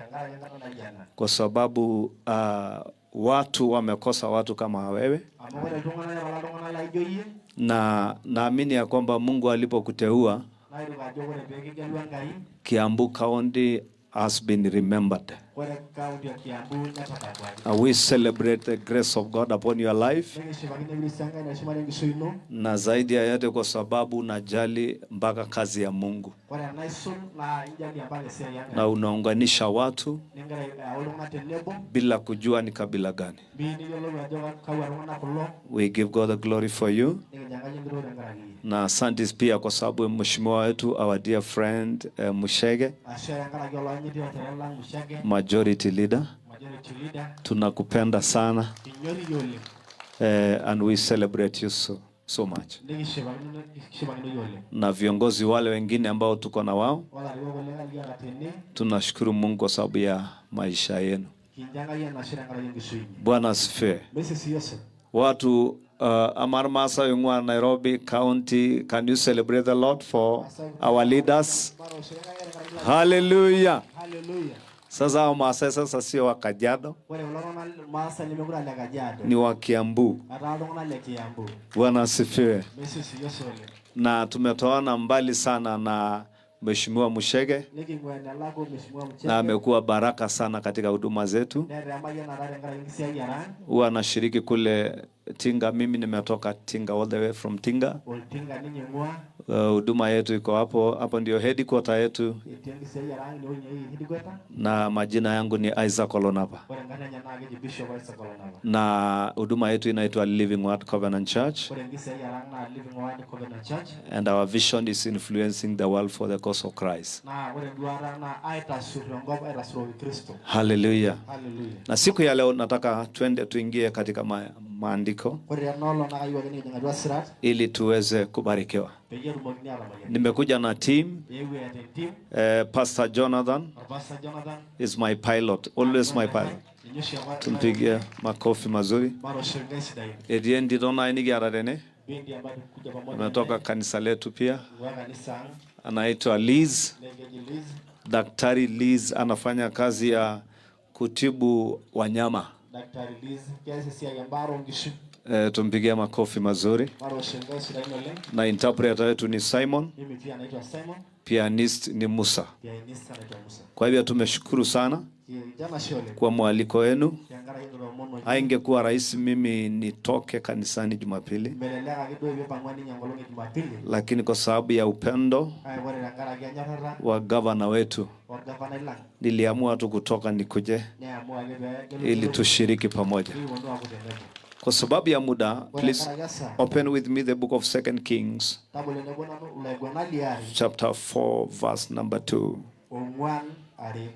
Tenkaraki enkata naijo ena. Kwa sababu watu wamekosa watu kama wewe, Amu ore iltung'anak nepala iltung'anak laijo iyie. Na naamini ya kwamba Mungu alipokuteua, Nairuk ajo ore pee kigelu Enkai, Kiambu County has been remembered. Ore kaunti e Kiambu netadamuaki. We celebrate the grace of God upon your life, Nikishipakino enkirisi Enkai naishumare enkishui ino. Na zaidi ya yote kwa sababu unajali mpaka kazi ya Mungu Ore enaisul naa injalie mpaka esiai na Enkai. Unaunganisha watu Ningira ayau iltung'anak tenebo bila kujua ni kabila gani. Mii niyiolou ajo kakwa tung'anak kulo. We give God the glory for you. Nikincho Enkai enkitok tenkaraki iyie. Na asante pia kwa sababu mheshimiwa wetu, our dear friend, Mushege, Ashe tenkaraki olonyiti olchore lang Mushege, majority leader, majority leader, tunakupenda sana, kinyor iyie oleng. And we celebrate you so, so much. Nikishipakino nikishipakino iyie oleng. Na viongozi wale wengine ambao tuko na wao, Olarikok kulikae likiata tene, tunashukuru Mungu kwa sababu ya maisha yenu. Kincho Enkai enashe tenkaraki enkishui inyi. Bwana asifiwe. Misisi Yesu. Watu ama Maasai wa Nairobi County, can you celebrate the Lord for our leaders? Hallelujah. Hallelujah. Sasa hao Maasai sasa sio wa Kajiado, Ore kulo tung'anak Maasai nemekure aa le Kajiado. Ni wa Kiambu. Etaa iltung'anak le Kiambu. Bwana asifiwe. Misisi Yesu oleng. Na tumetoana mbali sana na Mheshimiwa Mushege Niking'ua enelakua Mheshimiwa Muchege. Na amekuwa baraka sana katika huduma zetu. Netaa emayianata tenkaraki enkisiayiare ang'. Huwa anashiriki kule Tinga. Mimi nimetoka Tinga, all the way from Tinga. Oltinga ninye ing'ua. Huduma yetu iko hapo hapo, ndio headquarter yetu, Etii enkisiayiare ang' inewueji neji headquarter. Na majina yangu ni Isaac Olonapa, Ore enkarna enye naa keji Bishop Isaac Olonapa. Na huduma yetu inaitwa Living Word Covenant Church, Ore enkisiayiare ang' naa Living Word Covenant Church. And our vision is influencing the world for the cause of Christ. Naa ore enduata ang' naa aitasur enkop aitasuroki Kristo. Hallelujah. Hallelujah. Na siku ya leo nataka twende tuingie katika maandiko Ore tena olong' naa kayieu ake nikijing atua sirat ili tuweze kubarikiwa. Peyie etumokini atamayian. Nimekuja na team. Eewuo eeta entim. Pastor Jonathan Orpasta Jonathan is my pilot, always my pilot. Ninye oshi apa Tumpigie makofi mazuri. Matooshoki nkaik sidain. Etii entito nai nikiata tene, Binti ambaye tulikuja pamoja ametoka naye, kanisa letu pia, wa kanisa ang' anaitwa Liz. Nekeji Liz. Daktari Liz anafanya kazi ya kutibu wanyama. Daktari Liz keas esiai embaare oonkishu. Tumpigie makofi mazuri. Matooshoki nkaik sidain oleng. Na interpreter wetu ni Simon, Mimi pia naitwa Simon. Pianist ni Musa. Pianist anaitwa Musa. Kwa hivyo tumeshukuru sana Kincho enashe oleng kwa mwaliko wenu. Tenkaraki enkitoomono inyi. Haingekuwa rahisi mimi nitoke kanisani Jumapili, Melelek ake duo piipang'ua ninye enkolong e Jumapili, lakini kwa sababu ya upendo kake ore tenkaraki enyorrata wa gavana wetu orgavanai lang niliamua tu kutoka nikuje neamua ake pee ili tushiriki pamoja. nikiponu aaku tenebo. Kwa sababu ya muda, Ore please tenkaraki esaa, open with me the book of Second Kings, tabolo tenebo nanu ilaiguanak liare chapter 4, verse number 2. 4:2.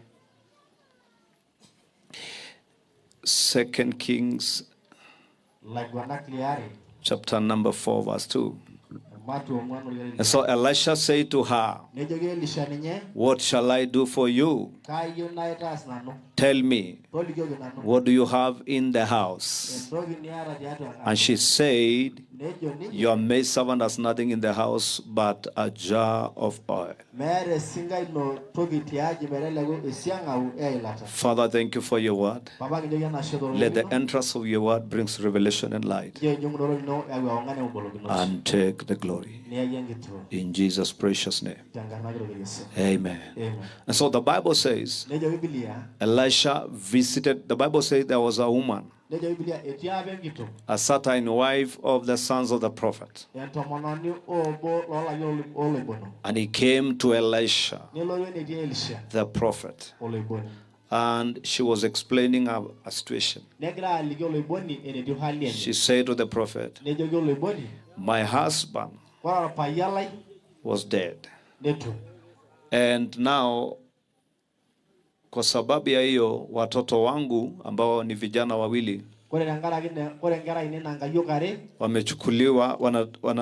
Second Kings, Ilaiguanak liare chapter number 4, verse 2. Ematu ong'uan orkereri. And so Elisha said to her, Nejoki Elisha ninye, "What shall I do for you? Kayieu naitaas nanu? Tell me, Tolikioki nanu what do you have in the house?" entoki niata tiatua enkaji. And she said, Nejo ninye, "Your maidservant has nothing in the house but a jar of oil." Meeta esinka ino toki tiaji meteleku esiang'au eilata. Father, thank you for your word. Papa kinchoki enashe Let the tororei lino. Entrance of your word brings revelation and light. Nchoo ejing'unoto ino eyau ewang'an ebolokinot. And take the glory. Niyaki enkitoo. In Jesus' precious name. Tenkarna kitok e Yesu. Amen. Amen. And so the Bible says, Nejo Biblia, Elisha visited, the Bible says there was a woman, nejo Biblia etii apa enkitok a certain wife of the sons of the prophet. Entomononi obo loolayiok oloibono. And he came to Elisha, Nelotu enetii Elisha the prophet, oloiboni. And she was explaining her situation. Negira aliki oloiboni enetiu hali enye. She said to the prophet, Nejoki oloiboni, "My husband ore orpayian lai was dead." netu. And now, kwa sababu ya hiyo, watoto wangu ambao ni vijana wawili Ore tenkaraki ine ore inkera ainei naa nkayiok are wamechukuliwa,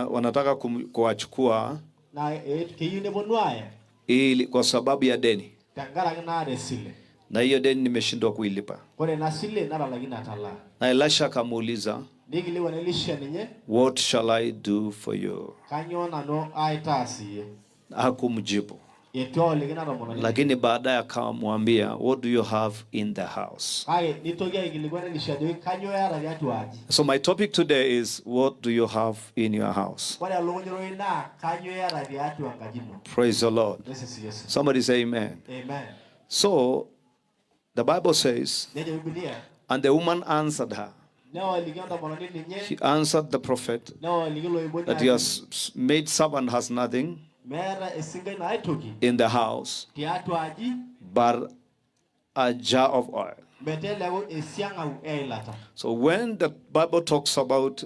wanataka kuwachukua naa keyieu neponu aaya ili kwa sababu ya deni, tenkaraki naata esile. Na hiyo deni nimeshindwa kuilipa. Ore ina sile natalaikine atalaa. Na Elisha akamuuliza, Neikilikuan Elisha ninye, "What shall I do for you?" kanyoo nanu aitaas iyie? Hakumjibu. Eitu oliki ina tomononi. Lakini baadaye akamwambia, "What do you have in the house?" Kake nitoki aikilikuan Elisha ajoki kanyoo iyata tiatua aji. So my topic today is, what do you have in your house? Ore elukuny ororei naa kanyoo iyata tiatua enkaji ino. Praise the Lord. Nesesi Yesu. Somebody say amen. Amen. So the Bible says, Nejo Biblia. And the woman answered her. Neoliki entomononi ninye. She answered the prophet Neoliki loiboni that your maid servant has nothing meeta esinkai ino aitoki in the house tiatua aji but a jar of oil. Meteleku esiang'au eilata. So when the Bible talks about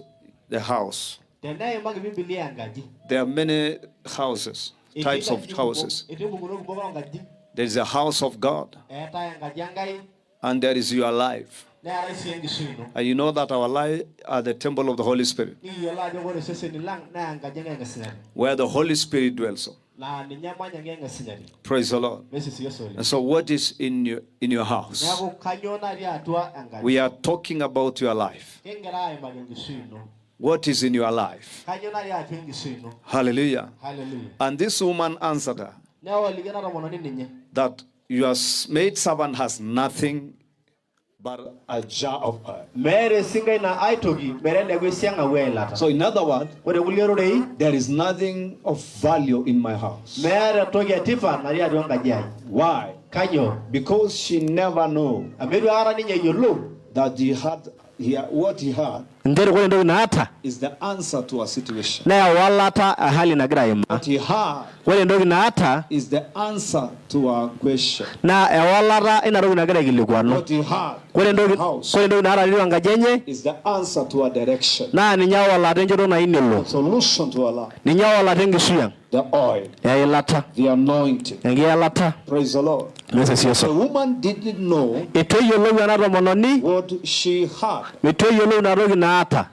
the house, Teneimaki Biblia enkaji there are many houses, etii types of nkajijik kumok- houses. Etii mpukunot kumok oonkajijik. There is a house of God, Eetae enkaji Enkai and there is your life. Neetae sii enkishui ino. And you know that our life are the temple of the Holy Spirit, Nikiyiolo ajo ore iseseni lang naa enkaji Enkang' where the Holy Spirit dwells. Naa ninye emanya Enkang' Praise the Lord. Mesisi Yesu oleng. And so, what is in your house? Neeku kanyoo natii atua enkaji? We are talking about your life. Kingira aimaki enkishui ino. What is in your life? Kanyoo natii atua enkishui ino? Hallelujah. Haleluya. And this woman answered her Neoliki ena tomononi ninye that your maid servant has nothing but a jar of oil. Meeta esinkai ina aitoki meteleku esiang'au eilata. So, in other words, Ore kulie rorei there is nothing of value in my house. Meeta entoki etipat natii atua enkaji ai. Why? Kanyoo? Because she never knew Amu eitu aikata ninye eyiolou that he had he, what he had nchere ore entoki naata is the answer to a situation. Naa ewalata ehali nagira aimaa. What he had Ore entoki naata is the answer to our question. Naa ewalata ina toki nagira aikilikuanu. What he had Ore entoki house ore entoki naata tiatua enkaji enye is the answer to our direction, naa ninye ewalata enchoto nayieu nelo. Solution to our life. Ninye ewalata enkishui ang. The oil, Eilata. The anointing. Enkiyalata. Praise the Lord. Mesesi Yesu. The woman didn't know Eitu eyiolou ena tomononi what she had. Eitu eyiolou ina toki naata.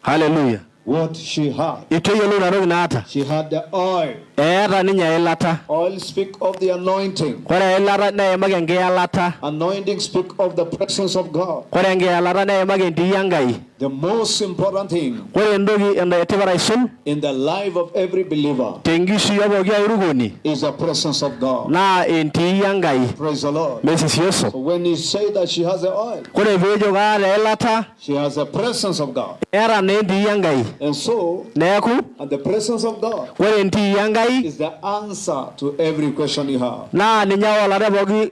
Haleluya. What she had. Eitu eyiolou ina toki naata. She had the oil. Eeta ninye eilata. Oil speak of the anointing. Ore eilata neimaki enkiyalata. Anointing speak of the presence of God. Ore enkiyalata neimaki entii Enkai. The most important thing Ore entoki etipat aisul in the life of every believer tenkishui epooki airukoni is the presence of God. Naa entii Enkai. Praise the Lord. Mesesi Yesu. So when you say that she has the oil, Ore peejo kaata eilata she has the presence of God. Eeta naa entii Enkai. And so, Neeku and the presence of God ore entii Enkai is the answer to every question you have. Naa ninye ewalata pooki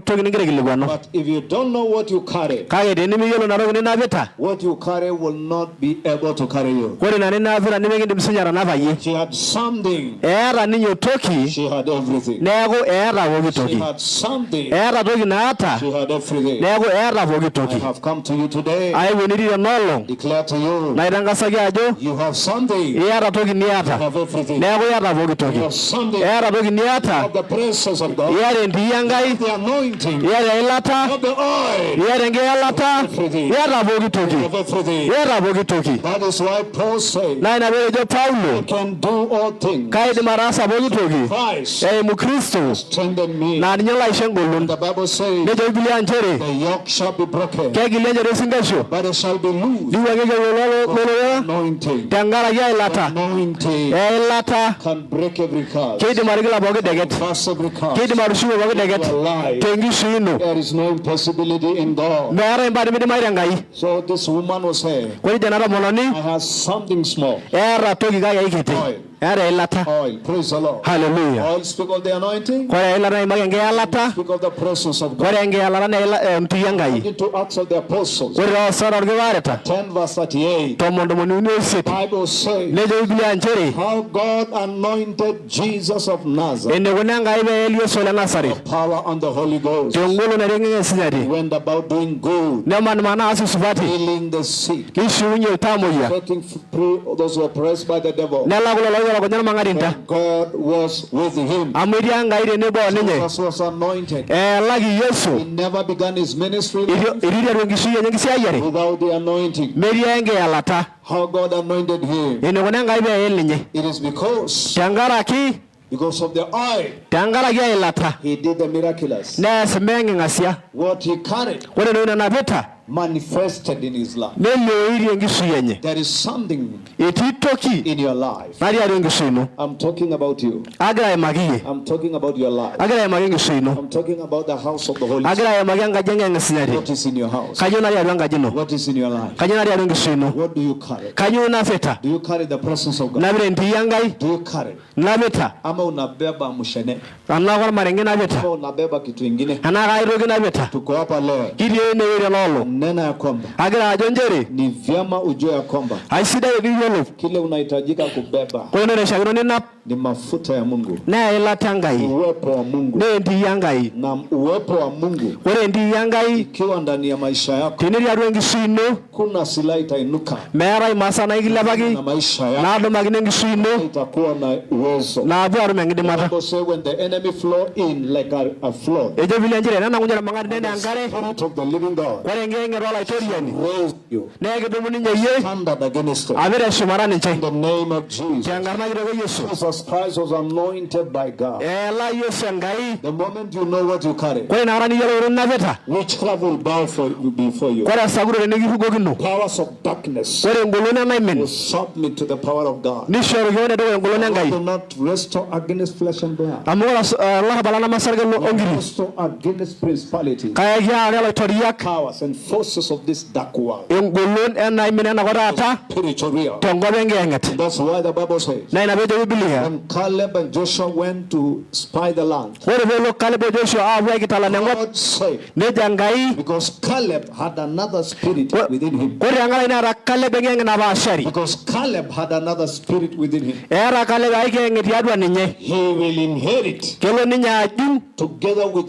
toki nigira aikilikuanu. But if you don't know what you carry, Kake tenimiyiolo ina toki ninapita what you carry will not be able to carry you. Ore ina ninapita nimikindim sinye atanapayie. She had something, Eeta ninye toki she had everything. Neeku eeta pooki She toki. had something, Eeta toki naata she had everything. neeku eeta pooki I toki. have come to you today, Aewuo nitii tena olong declare to you, naitangasaki ajo you have something, you iyata toki niata have everything. Neeku iyata pooki toki. You have something Eeta toki niata of the presence of God, iyata entii Enkai the anointing, iyata eilata of the oil, iyata enkiyalata iyata pooki toki. Of everything. Iyata pooki toki. That is why Paul said, Naa ina peetejo Paulo I can do all things. Kaidim ataasa pooki toki Christ eimu Kristo strengthen me. Naa ninye laisho engolon. The Bible says, Nejo Biblia nchere the yoke shall be broken, kegili enchoto esinkaisho but it shall be loose. Niwuang'ieki lolorera Anointing. Tenkaraki eilata. Anointing Eilata can break every curse. Keidim atigila pooki deket. Pass every curse. Keidim atushuko pooki deket Your life. Tenkishui ino. There is no impossibility in God. Meetae imbaa nimidimayu tenkai. So this woman was saying, Ore ijo ena tomononi I have something small. Eeta toki kake aikiti. Oil. Eeta eilata. Oil. Praise the Lord. Haleluya. Oil speak of the anointing. Ore eilata neimaki enkiyalata. Speak of the presence of God. Ore enkiyalata naa entii Enkai. Into Acts of the Apostles, Ore toosat orkipaareta 10 verse 38. 38 Bible says nejo Biblia nchere how God anointed Jesus of Nazareth, enikuna Enkai pee eyel Yesu le Nasaret power on the Holy Ghost. Tengolon naiteng'en esinyati. He went about doing good, Nemanimana aas isupati healing the sick, nishiunye iltamoyia setting free those who were oppressed by the devil. Nelaku lelo oinyala irmang'atinda God was with him. Amu etii Enkai tenebo oninye. Jesus was anointed. Eelaki Yesu. He never began his ministry Itu iteru enkishui enye enkisiayiare without the anointing. Metii enkiyalata. How God anointed him. Enikuna Enkai pee eyel ninye It is because tenkaraki because of the oil tenkaraki eilata he did the miraculous. Nees imbaa eng'ing'asia. What he carried Ore entoki nanapita Manifested in his life. Nelioirie enkishui enye. There is something Etii toki in your life. Natii atua enkishui ino. I'm talking about you. Agira aimaki iyie. I'm talking about your life. Agira aimaki enkishui ino. I'm talking about the house of the Holy Spirit. Agira aimaki enkaji enkiyang'isinyati. What is in your house? Kanyoo natii atua enkaji ino? What is in your life? Kanyoo natii atua enkishui ino? What do you carry? Kanyoo inapita? Do you carry the presence of God? Inapita entii Enkai? Do you carry? Inapita. Ama unabeba mshene? Enaa kormarenge inapita? Ama unabeba kitu ingine? Enaa kae toki inapita? Tuko hapa leo. Kitii enewueji tena olong. Nena ya kwamba Agira ajo nchere ni vyema ujue ya kwamba aisidai piiyiolou kile unahitajika kubeba ore entoki naishiakino ninap ni mafuta ya Mungu, naa eilata Enkai, uwepo wa Mungu. naa entii Enkai. Na uwepo wa Mungu Ore entii Enkai ikiwa ndani ya maisha yako, tenetii atua enkishui ino, kuna silaha itainuka meetae imasaa naikilepaki na maisha yako naadumakini enkishui ino itakuwa na uwezo. naapuo atum enkidimata. Bible say when the enemy flow in like a flood, Ejo Biblia nchere tenenang'unye ormang'ati nenaa enkare, Spirit of the living God ore enkiyeng'et olaitoriani raise you, naa ekidumu ninye iyie standard against it. apik teshumata ninche In the name of Jesus. Tenkarna kitok e Yesu. Jesus Christ was anointed by God. Eela Yesu Enkai. The moment you know what you carry, Ore inakata niyiolou ninapita, witchcraft will bow for before you. ore esakuto tenikirrugokino, Powers of darkness ore engolon enaimin will submit to the power of God. nishoru kewon tedukuya engolon Enkai. Do not wrestle against flesh and blood. Amu ore olarrabal lang nemasarge onkiri, Wrestle against principalities, kake kiarare ilaitoriak, powers, and forces of this dark world. Engolon enaimin enakop taata Spiritual realm. Tenkop enkiyang'et. That's why the Bible says, Naa ina peejo Bibilia, when Caleb and Joshua went to spy the land, ore peelo Caleb o Joshua aapuo aikitalan enkop, God said, nejo Enkai, because Caleb had another spirit within him. Ore tenkaraki neeta Caleb enkiyang'et napaashari. Because Caleb had another spirit within him. Eeta Caleb ai kiyang'et tiatua ninye. He will inherit Kelo ninye ajing together with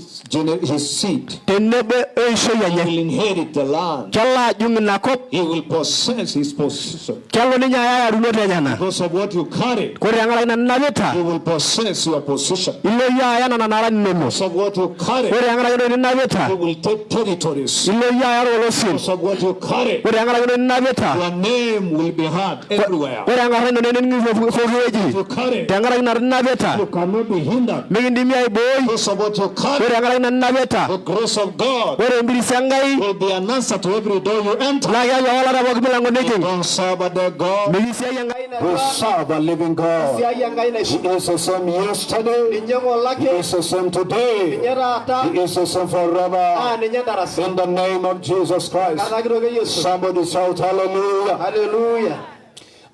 his seed. Tenebo eishoi He enye. will inherit the land. Kelo ajung ina kop. He will possess his position. Kelo ninye aya yarunot enyena. Because of what you carry, Ore tenkaraki ina ninapita, you will possess your position. Ilo iyie aya nena naran inonok. Because of what you carry, Ore tenkaraki entoki ninapita, you will take territories. Ilo iyie aya irpolosien. Because of what you carry, Ore tenkaraki entoki ninapita, your name will be heard everywhere. Ore enkarna ino nening'i pooki wueji. You carry, Tenkaraki ina ninapita, you cannot be hindered. Mikindimi aibooi. Because of what you Ore carry, tenkaraki ina ninapita, the grace of God ore empiris Enkai will be an answer to every door you enter. Naa keeku ewalata pooki milango nijing. Don't serve a dead God. Mikisiai Enkai We serve a living God. Siai Enkai He naishiu. is the same yesterday. Ninye ng'olake. He is the same today. Ninye taata. He is the same Naa forever. ninye darasa. In the name of Jesus Christ. Enkarna kitok e Yesu. Somebody shout hallelujah. Haleluya.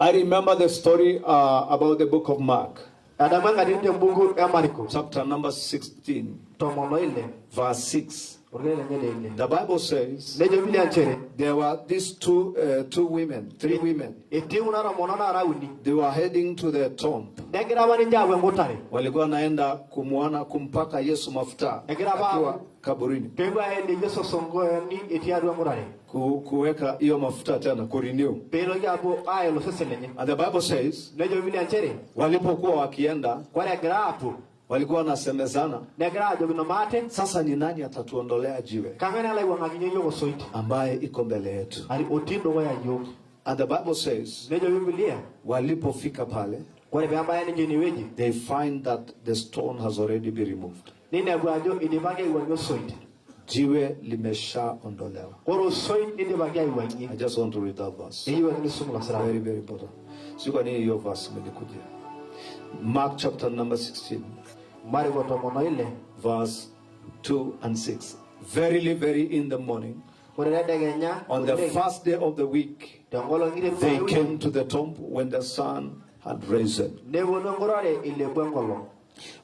I remember the story about the book of Mark, Adamu enkatini tembuku e Mariko chapter number 16, 16 verse 6. Orkereri lenye leile. The Bible says Nejo Biblia nchere there were these two women, three women. Etii kuna tomonok naara uni. They were heading to the tomb. Negira apa ninche aapuo enkutare. Walikuwa naenda kumwona kumpaka Yesu mafuta Egira apa akiwa kaburini, peepuo aenie Yesu songooni etii atua enkutare. Kuweka hiyo mafuta tena kurenew. Peitoki aapuo ael osesen lenye. And the Bible says Nejo Biblia nchere walipokuwa wakienda ore egira aapuo walikuwa wanasemezana, negira aajokino maate, sasa ni nani atatuondolea jiwe kang'ae nalo aiwuang'akinye yiok osoit ambaye iko mbele yetu? Ari otii dukuya yiok. And the Bible says Nejo Biblia walipofika pale ore peebaya ninche inewueji they find that the stone has already been removed. Ninepu ajo idipaki aiwuang'ie osoit. Jiwe limeshaondolewa. Ore osoit nidipaki aiwuang'ie. I just want to read that verse. Eyieu ake nisum ilo sira. Very, very important. Sio kwa nini hiyo verse imenikujia. Mark chapter number 16, Mariko 16 verse 2 and 6. Verily, very in the morning, ore tedekenya on the oleng, first day of the week, tenkolong they iteru came to the tomb when the sun had risen. Neponu enkurore ilepu enkolong.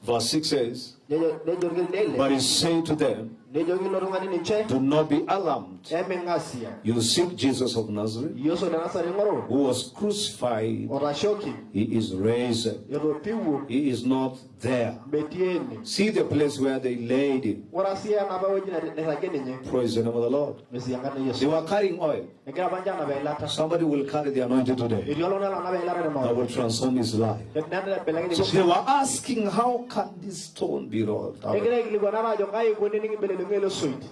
Verse 6 says, Nejo nejo orkereri leile But he said to them, nejoki ilo tung'ani ninche Do not be alarmed. Eming'asia. You seek Jesus of Nazareth, Yesu le Nasareti ing'oru who was crucified. Otashoki. He is risen. Etopiwuo. He is not there. Metii ene. See the place where they laid him. Ore sii enapa wueji nairagie ninye. Praise the name of the Lord. Mesi enkarna They Yesu. were carrying oil. Egira apa ninche aanap eilata. Somebody will carry the anointing today Etii oltung'ani lonap eilata that tena will transform his life. nebelekeny So enkishui. they were asking, how can this stone be rolled away? Egira aikilikuana aajo kai ikoni enikimbelekeny ele soit.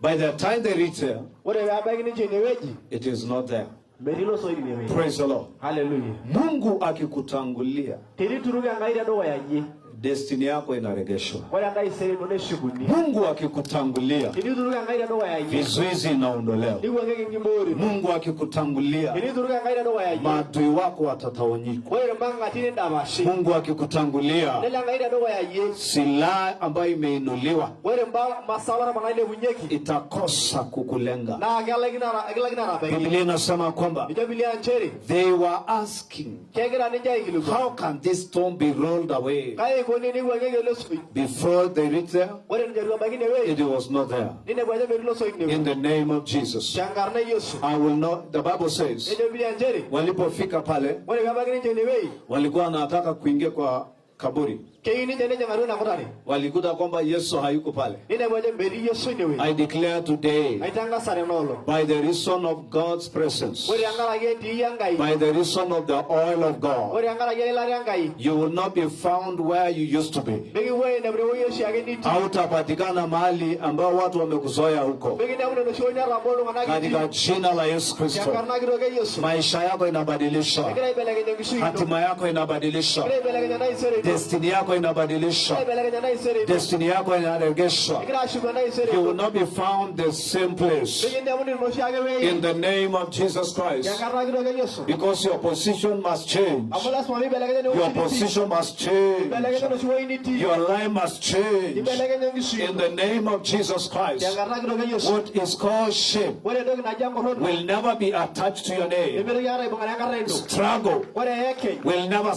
By the time they reach there, Ore peebaiki ninche inewueji it is not there. Metii ilo soit inewueji. Praise the Lord. Haleluya. Mungu akikutangulia, Tenituruk Enkai tedukuya iyie, Destiny yako inaregeshwa. Ore entaisere ino neshukuni. Mungu akikutangulia, Tenituruki Enkai tedukuya iyie, vizuizi inaondolewa. niwuang'eki nkiboorito. Mungu akikutangulia, Tenituruki Enkai tedukuya iyie, maadui wako watatawanyika. ore irmang'ati nindapashi. Mungu akikutangulia, Nelo Enkai tedukuya iyie, silaha ambayo imeinuliwa ore masaa oltung'anak nailepunyeki itakosa kukulenga. naa ekilakino atabaiki. Biblia inasema kwamba Ejo Biblia nchere they were asking, kegira ninche aikilikuan, how can this stone be rolled away? kai eikoni teniwuang'eki ele soit? Before they reached there, Ore ninche eitu ebaiki inewueji it was not there. ninepu ajo metii ilo soit In inewueji. the name of Jesus. Tenkarna e Yesu. I will not, the Bible says, Nejo Biblia nchere walipofika pale, ore peebaiki ninche inewueji walikuwa wanataka kuingia kwa kaburi. keyieu ninche nejing atua ina kutare Walikuta kwamba Yesu hayuko pale. ninepu ajo metii Yesu inewueji. I declare today, Aitangaza tena olong, by the reason of God's presence, ore tenkaraki entii Enkai, by the reason of the oil of God, ore tenkaraki eilata Enkai, you will not be found where you used to be. mikipuo ainepu tewueji oshiake nitii. Hautapatikana mahali ambao watu wamekuzoea huko. Mikinepu tenoshi wueji netamoo iltung'anak Katika itii. jina la Yesu Kristo, Tenkarna kitok e Yesu. maisha yako inabadilishwa, Egira aibelekeny enkishui ino. hatima yako inabadilishwa, Egira aibelekeny entaisere ino. destiny yako inabadilishwa, Egira aibelekeny entaisere ino. destiny yako inaregeshwa. Egira ashuku entaisere You will ino. not be found the same place. Mikinepuni tenoshiake wueji. In the name of Jesus Christ. Tenkarna kitok e Yesu. Because your position must change. Amu lasima piibelekenya Your enewueji nitii. position must change. Ibelekenya enoshi wueji nitii. Your life must change. Ibelekenya enkishui In ino. the name of Jesus Christ. Tenkarna kitok e Yesu. What is called shame Ore entoki naji enkorrono will never be attached to your name. nemitoki aikata aibung'are enkarna ino. Struggle Ore eekeny will never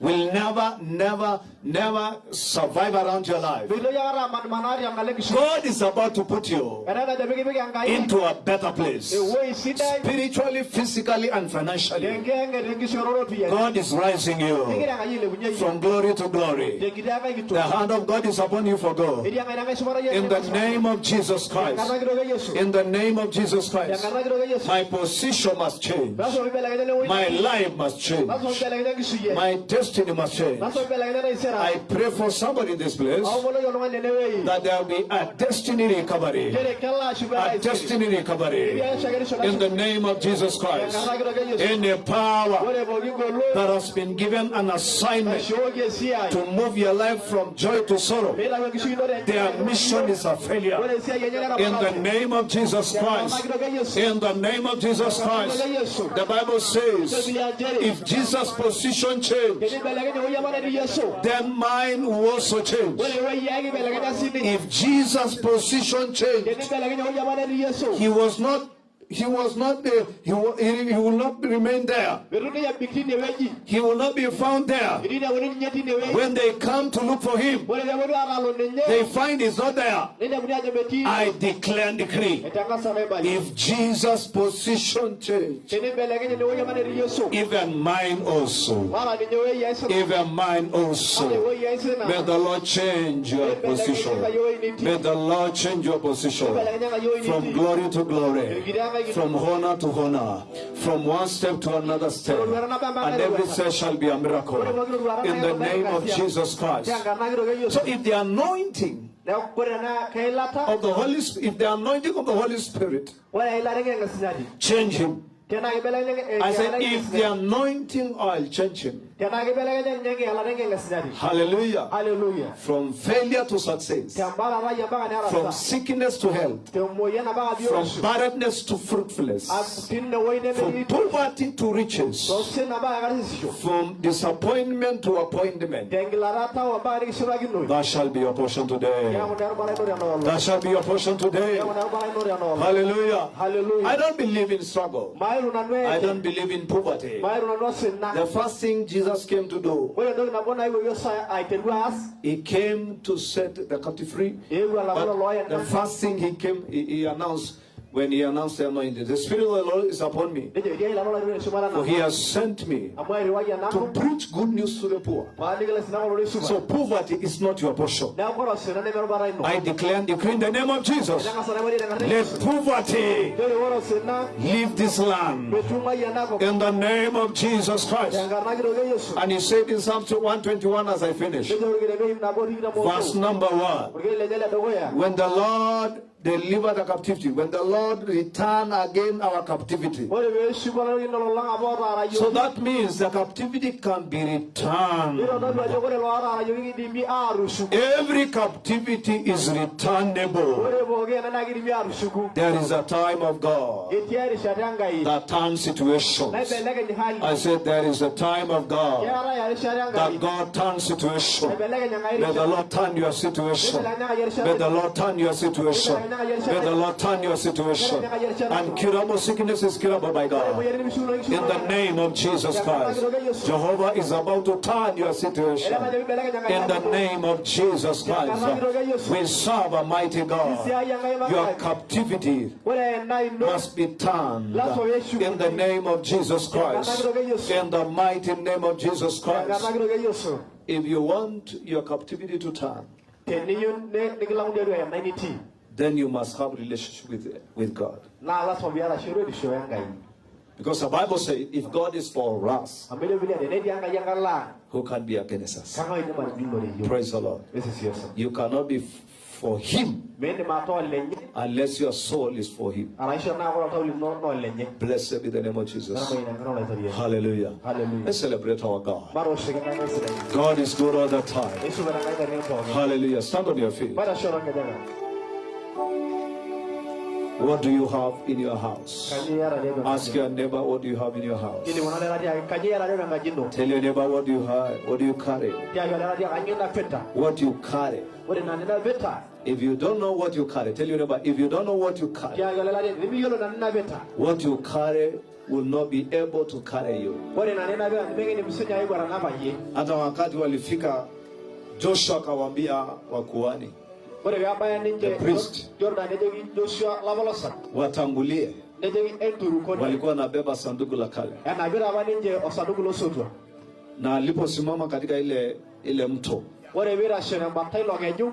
will never, never, never survive around your life. mitoki aikata amanmanaa tenkalo enkishui. God is about to put you Etaa enajo pikipik Enkai into a better place. ewueji sidai Spiritually, physically, and financially. tenkiyeng'et tenkishooroto ooropiyiani. God is rising you Kegira Enkai ailepunye iyie from glory to glory. tenkiti Enkai The kitok. hand of God is upon you for good. Etii Enkai tenkae shumata iyie In the name of Jesus Christ. Tenkarna kitok e Yesu. In the name of Jesus Christ. Tenkarna kitok e Yesu. My position must change. Lasima piibelekenya enewueji My nitii. life must change. Lasima piibelekenya enkishui ai. My destiny must change. Lasima piibelekenya entaisere I ai. pray for somebody in this place Aomonoki oltung'ani tenewueji that there will be a destiny recovery. nchere kelo ashuku A entaisere. destiny recovery. In the name of Jesus Christ. Tenkarna kitok e Yesu. Any power Ore pooki ngolon that has been given an assignment naishooki esiai to move your life from joy to sorrow, peitayu enkishui ino te their mission is a failure. Ore esiai enye In the netapalate. name of Jesus Tenkarna Christ. kitok e Yesu. In the name of Jesus Tenkarna Christ. kitok e Yesu. The Bible says, Biblia nchere if Jesus' position changed, tenibelekenya ewueji apa netii Yesu, then mine will also change. ore ewueji ai kibelekenya sininye. If Jesus' position changed, Tenibelekenya ewueji apa netii Yesu, he was not there. He will not remain there. eitu ninye ebik tinewueji. He will not be found there. Eitu inepuni ninye tinewueji. When they come to look for him, Ore peeponu aatalu ninye, they find he's not there. ninepuni ajo metii. I declare and decree. Etang'asa naibalie. If Jesus' position changed, Tenibelekenya enewueji apa netii Yesu, even mine also. wala ninye ewueji ai sina. Even mine Ata also. ewueji ai sina. May the Lord change your position. May the Lord change your position. Ibelekenya Enkai ewueji From nitii. glory to glory, from honor to honor, from one step to another step. And every step shall be a miracle. In the name of Jesus Christ. Tenkarna kitok e Yesu. So if the anointing Neeku ore ena keilata, of the Holy Spirit, if the anointing of the Holy Spirit ore eilata enkiyang'isinyati, change him, tenaa kibelekenya I said, eilata if the enkiyang'isinyati, anointing oil change him, tenaa kibelekenya ninye enkiyalata enkiyang'isinyati. hallelujah, Hallelujah. from failure to success, Tembaata ai mpaka from nerasa. sickness to health, Temoyian mpaka from biotisho. barrenness to fruitfulness, Tinewueji from nemetii poverty to riches, tosina mpaka karsisisho. from disappointment to appointment. Tenkilata tau mpaka nikishipakinoi. That shall be your portion today. Keeku naa erubata ino tenaolong. That shall be your portion today. Keeku naa erubata ino tenaolong. Hallelujah. I Hallelujah. don't believe in struggle. Mayiru nanu I eeke. don't believe in poverty. Mayiru nanu osina. The first thing Jesus came to do, Ore entoki nabo nayewuo Yesu aiteru aas, he came to set the captive free. eewuo alaku lelo But the ooyena. first thing he came, he announced when he announced the anointing, the Spirit of the Lord is upon me, Nejo etii eilata Olairemoni shumata for he nanu. has sent me Amu airiwaki to enanu preach good news to the poor. paaliki ilaisinak ororei supat. So poverty is not your portion. Neeku ore osina neme erubata ino. I declare and decree in the name of Jesus, Etang'asa naibalie tenkarna e let Yesu. poverty Nchere ore osina leave this land metung'uai enakop in the name of Jesus Christ. tenkarna kitok e Yesu. And he said in Psalm 121 as I finish, Nejo orkereri ip nabo tikitam verse oobo. number 1, Orkereri lenye ledukuya. when the Lord deliver the captivity, when the Lord return again our captivity. Ore peeshuku olaitorriani lelo lang apa So ootaarayioki. that means the captivity can be returned. Nitodolu ajo ore lootaarayioki kidimi aatushuku. Every captivity is returnable. Ore pooki ena naa kidimi aatushuku. There is a time of God Etii erishata Enkai that turns situations. naibelekeny hali. I said there is a time of God Keetae erishata that Enkai God turns situation. naibelekeny Enkai May the erishata. Lord turn your situation. Naibelekeny Enkai erishata. May the Lord turn your situation. May the Lord turn your situation. Uncurable sickness is curable by Ore God. emoyian nemishiunoyu In the name of Jesus Christ, Jehovah is about to turn your situation. In the name of Jesus Christ, we serve a mighty God. Your captivity Ore ena ino must be turned in the name of Jesus Christ. In the mighty name of Jesus tenkarna Christ. kitok e Yesu. If you want your captivity to turn, Teniyieu nikilaku tiatua ena nitii then you must have relationship with God. naa lasima piata shoruetisho Enkai. Because the Bible says, if God is for us, Amu ejo Biblia tenetii Enkai enkalo ang who can be against us? kang'ae oidim atijing'ore iyiok? Praise the Lord. Yesu Yesu. You cannot be for him Miindim ataa olenye unless your soul is for him. arashu enaa ore oltau lino naa olenye. Blessed be the name of Jesus. Namayian enkarna olaitoriani. Hallelujah. Hallelujah. Let's celebrate our God. Matooshoki Enkai sidai. God is good all the time. Eisupat Enkai katitin pookin. Hallelujah. Stand on your feet. Maitasho toonkejek. What do you have in your house? Kanyio iyata tiatua Ask enkaji? your neighbor, what do you have in your house? Kilikuana lelatia ake, kanyio iyata tiatua enkaji ino? Tell your neighbor, what do you have? What do you carry? Tiaki olelatia kanyio inapita? What you carry. Ore ina ninapita, If you don't know what you carry, tell your neighbor, if you don't know what you carry, tiaki olelatia tenimiyiolo ina ninapita, what you carry will not be able to carry you. ore ina ninapita nimikidim sinye aiku atanapa iyie. Hata wakati walifika, Joshua akawaambia wakuhani Ore peebaya ninche The priest. Jordan nejoki Joshua lapolosak, watangulie, nejoki enturukoni. walikuwa wanabeba sanduku la kale, Enapita apa ninche osanduku losotua. na aliposimama katika ile mto, Ore piitashe tembata ilo keju,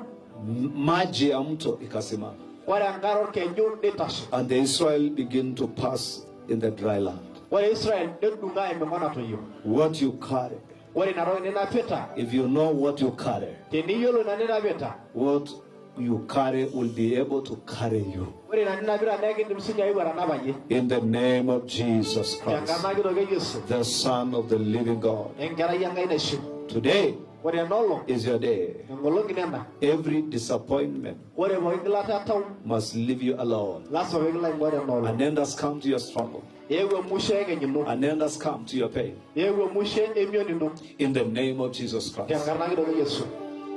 maji ya mto ikasimama, ore enkare orkeju nitashe. and the Israel begin to pass in the dry land. Ore Israel nedung'aa eming'o natoyio. What you carry, Ore ina toki ninapita, if you know what you carry, teniyiolo ina ninapita, what you carry will be able to carry you. ore ina ninapita naa ekindim sinye aiku atanapa iyie. In the name of Jesus Christ, Tenkarna kitok e Yesu, the Son of the living God. enkerai Enkai naishiu. Today Ore ena olong, is your day. enkolong ino ena. Every disappointment Ore pooki gilata etau, must leave you alone. lasima pee kilo aing'ua tena olong. An end has come to your struggle. Eewuo emusho ekenyu ino. An end has come to your pain. Eewuo emusho emion ino. In the name of Jesus Christ. Tenkarna kitok e Yesu.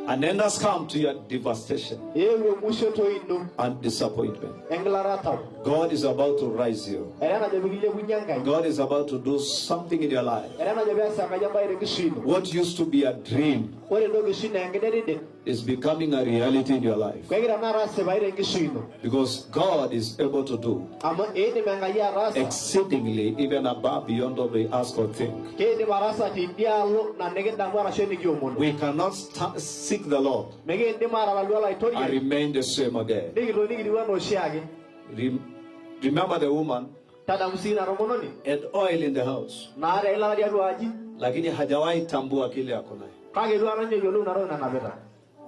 An end has come to your devastation Eewuo emusho toi ino and disappointment. engilata etau. God is about to rise you. Era enajo pikilepunye Enkai. God is about to do something in your life. Era enajo pees Enkai embae tenkishui ino. What used to be a dream Ore entoki oshi naa enkidetide, is becoming a reality in your life. kegira tenakata asipayu tenkishui ino. Because God is able to do Amu eidim Enkai ataasa, exceedingly, even above, beyond what we ask or think. keidim ataasa tidialo na nikidamu arashu enikiomonu. We cannot seek the Lord Mikiindim atalalu and olaitoriani remain the same again. nikitoni kitiu enaa oshiake. Remember the woman Tadamu sii ina tomononi had oil in the house, naata eilata tiatua aji lakini hajawahi tambua kile ako nayo. kake eitu aikata ninye eyiolou ina toki nanapita.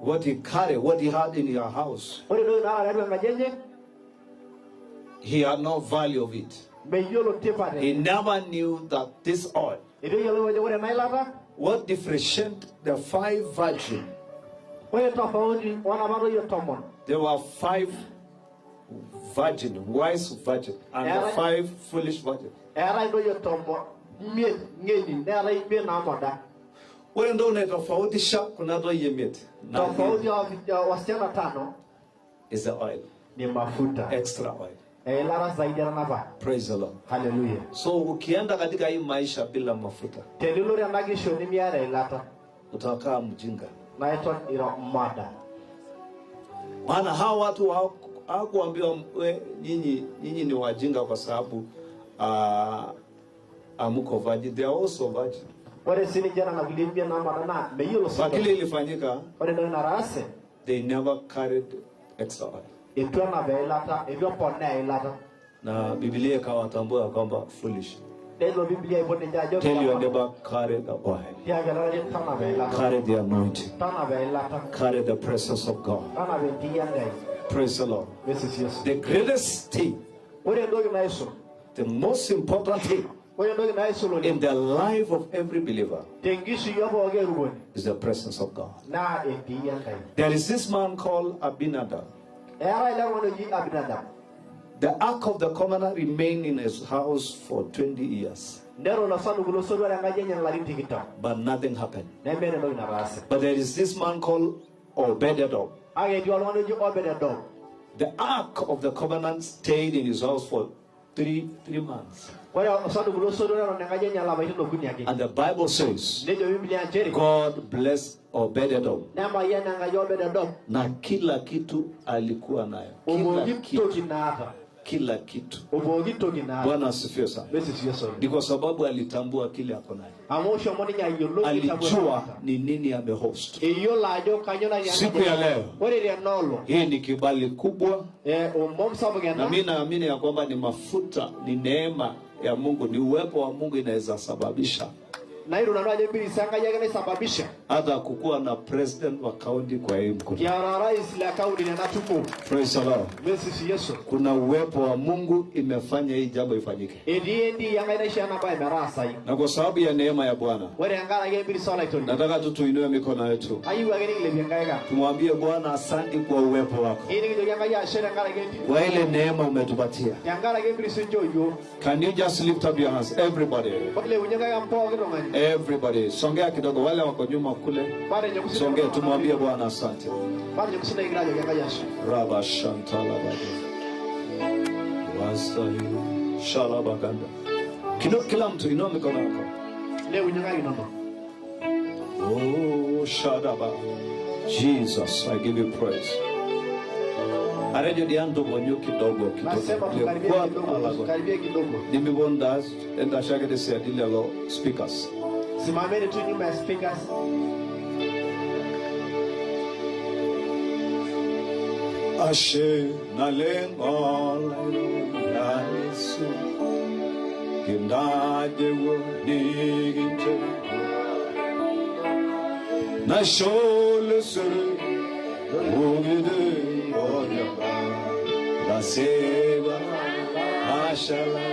What he carried, what he had in her house, Ore entoki naata tiatua enkaji enye he had no value of it. meyiolo tipat He enye. never knew that this oil, Eitu eyiolou ajo ore ena ilata, what differentiated the 5 virgin, ore tofauti oonapa toyie tomon there were 5 virgin, wise virgin, and the 5 foolish virgin. eetae intoyie tomon imiet ng'eni neetae imiet naamoda. Ore entoki naitofautisha kuna toyie imiet na Tofauti ya wasichana tano is the oil, ni mafuta, extra oil. eilata zaidi etanapa. Praise the Lord. Haleluya. So ukienda katika hii maisha bila mafuta, Tenilo tena kishon nimiata eilata utakaa mjinga. naa iton ira mada. Maana hawa watu hawakuambiwa we, nyinyi ni wajinga kwa sababu amuko virgin. They are also virgin. Ore sininche nena kulie imiet naamada naa meyiolo Lakini sinche. ilifanyika, Ore entoki nataase they never carried extra oil. eitu enap eilata, eitu eponaa eilata. Na Biblia ikawatambua kwamba foolish. Nejo Biblia aipot ninche ajo Tell your neighbor, carry the oil. tiaki oltung'ani tanapa eilata. Carry the anointing. Tanapa eilata. Carry the presence of God. Tanapa entii Enkai. Praise the Lord. Yesu Yesu. The greatest thing, Ore entoki naisul, the most important thing ore entoki naisul in oleng the life of every believer tenkishui pooki erukoni is the presence of God. Naa entii Enkai. There is this man called Abinadab. Eetae ele tung'ani oji Abinadab. The Ark of the Covenant remained in his house for 20 years, Neton osanduku losotua tenkaji enye ilarin 20 but nothing happened. Nemeeta entoki nataase. But there is this man called Obededom. Kake etii oltung'ani oji Obededom. The Ark of the Covenant stayed in his house for three months. Ore osanduku losotua neton tenkaji enye ilapaitin okuni ake. And the Bible says, Nejo Biblia nchere God blessed Obededom nemayian Enkai Obededom na kila kitu alikuwa nayo. Kila opooki kitu, toki naata. Kila kitu. Opooki toki naata. Bwana asifiwe sana. Yesu Yesu. Ni kwa sababu alitambua kile ako nayo. Amu eshomo ninye ayiolou Alijua ni nini amehost. Eyiolo ajo kanyoo natii Siku ya leo Ore tenaolong hii ni kibali kubwa, omom sapuk na ena mimi naamini ya kwamba ni mafuta, ni neema ya Mungu, ni uwepo wa Mungu inaweza sababisha nairo nanu ajo empirisa Enkai ake naisababisha hata kukuwa na president wa kaunti kwa hii mkutano. Kiata orais le kaunti tena tumo. Praise the Lord. Yesu Yesu. Kuna uwepo wa Mungu imefanya hii jambo ifanyike, Etii entii Enkai naishoo ena baye metaasayu. Na kwa sababu ya neema ya Bwana Ore tenkaraki empirisa olaitoriani nataka tu tuinue mikono yetu kayieu ake nikilepie nkaik ang. Tumwambie Bwana asante kwa uwepo wako, Eyieu nikijoki Enkai ashe tenkaraki entii kwa ile neema umetupatia. Tenkaraki empirisa inchoo yiok. Can you just lift up your hands, everybody? Ilepunye nkaik ang pooki tung'ani. Everybody, songea kidogo, wale wako nyuma kule, Matejo kusi- songea, tumwambie Bwana asante. Matejo kusina kigira ajoki Enkai ashe. Raba shantalabade wastahili shalabaganda. Kido, kila mtu inua mikono yako. Ilepunye nkaik inonok. Oh, shadaba. Jesus, I give you praise. Arejo dianto bonyo kidogo Nasema kidogo. tukaribie Kwa kidogo, alago. tukaribie kidogo. Nimibonda enda shagede siadile lo speakers. Simameni tu nyuma ya speakers. Ashe naleng olairo Yesu. Kindaje wo niginche. Nashole suru ugide onyaba. Laseba ashala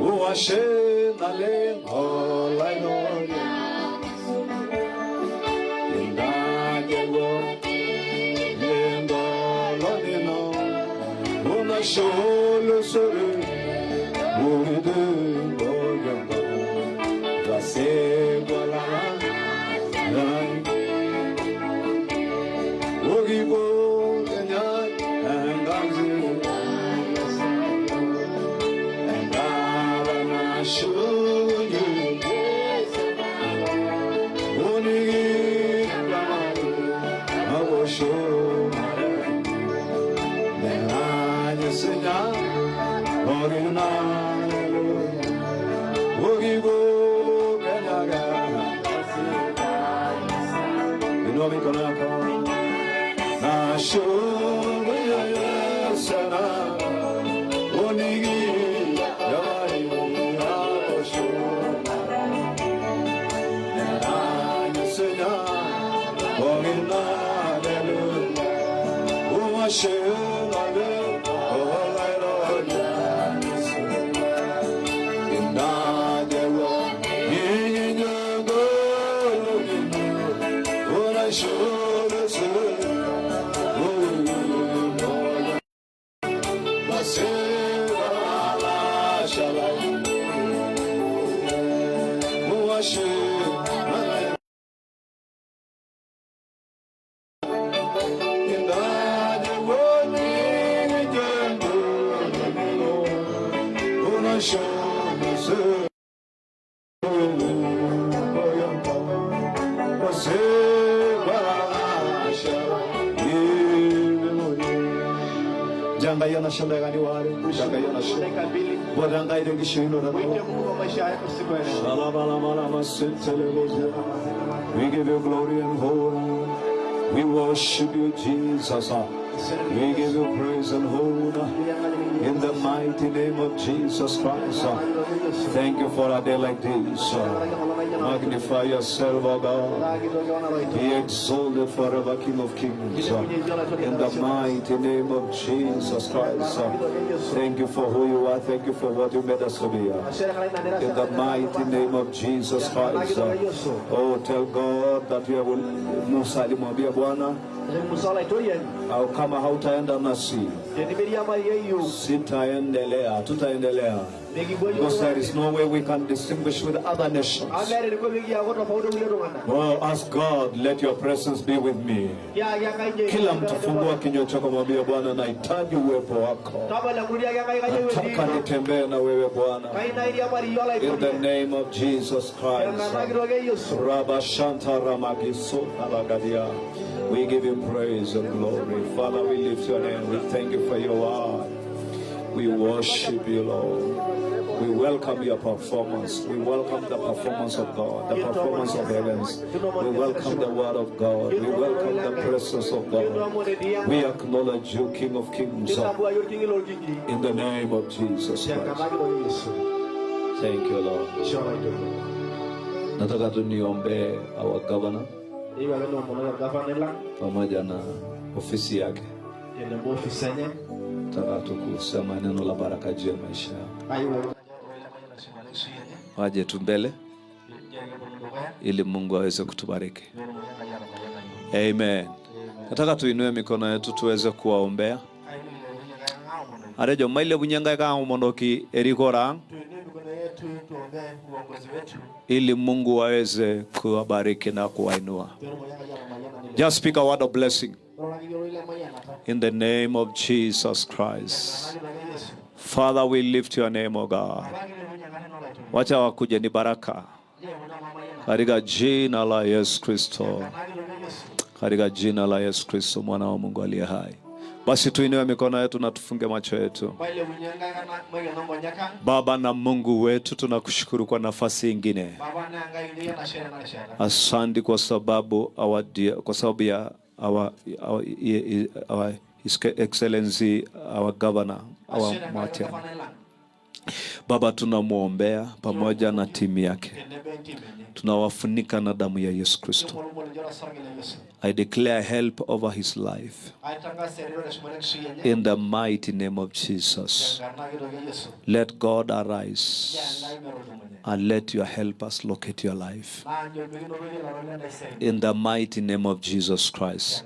Uashe naleng olairo Kindaje wo Yendolonino Unashole suru ugide onyaba. Laseba la la Ogibo kenya engazi engara na shunyu onigi awosho melanye senya orina ogibo kenya ga inua mikono yako. Na shughuli sana onigi yari awosho melanye senya orina uwashe nale olairo indajewo yinyengo ora shore se Janga yana shale. Dakika 2. Bwana ngai ngishino na Mwite Mungu kwa maisha yako siku ya leo. We give you glory and honor. We worship you, Jesus. We give you praise and honor. In the mighty name of Jesus Christ. Thank you for a day like this. Magnify yourself, O God. Be exalted forever, King of Kings. In the mighty name of Jesus Christ. Thank you for who you are. Thank you for what you made us to be. In the mighty name of Jesus Christ. Oh, tell God that you will. Musa alimwambia Bwana, au kama hautaenda nasi sitaendelea, tutaendelea. Because there is no way we can distinguish with other nations. Oh, ask God, let your presence be with me. Kila mtu fungua kinywa chako, mwambie Bwana, nahitaji uwepo wako, nataka nitembee na wewe Bwana. In the name of Jesus Christ. Rabba Shanta Ramagiso Alagadia. We give you praise and glory. Father, we lift your name. We thank you for your word. We worship you, Lord. We welcome your performance. We welcome the performance of God, the performance of heavens. We welcome the word of God. We welcome the presence of God. We acknowledge you, King of Kings, in the name of Jesus Christ. Thank you, Lord. Nataka tu niombee our governor pamoja na ofisi yake. Nataka tu kusema neno la baraka juu ya maisha yao. Waje tu mbele ili Mungu aweze kutubariki. Amen. Nataka tuinue mikono yetu tuweze kuwaombea. Arejo mailepunye nkaik aomonoki erikore ang Tuinue mikono yetu tuombee uongozi wetu. Ili Mungu aweze kuwabariki na kuwainua. Just speak a word of blessing in the name of Jesus Christ. Father, we lift your name, O God. Wacha wakuje ni baraka katika jina la Yesu Kristo, katika jina la Yesu Kristo mwana wa Mungu aliye hai. Basi tuinue mikono yetu na tufunge macho yetu. Baba na Mungu wetu, tunakushukuru kwa nafasi ingine. Asante kwa sababu our dear, kwa sababu ya our His Excellency our Governor, our Martin. Baba, tunamwombea pamoja na timu yake, tunawafunika na damu ya Yesu Kristo. I declare help over his life in the mighty name of Jesus. Let God arise and let your helpers locate your life. In the mighty name of Jesus Christ.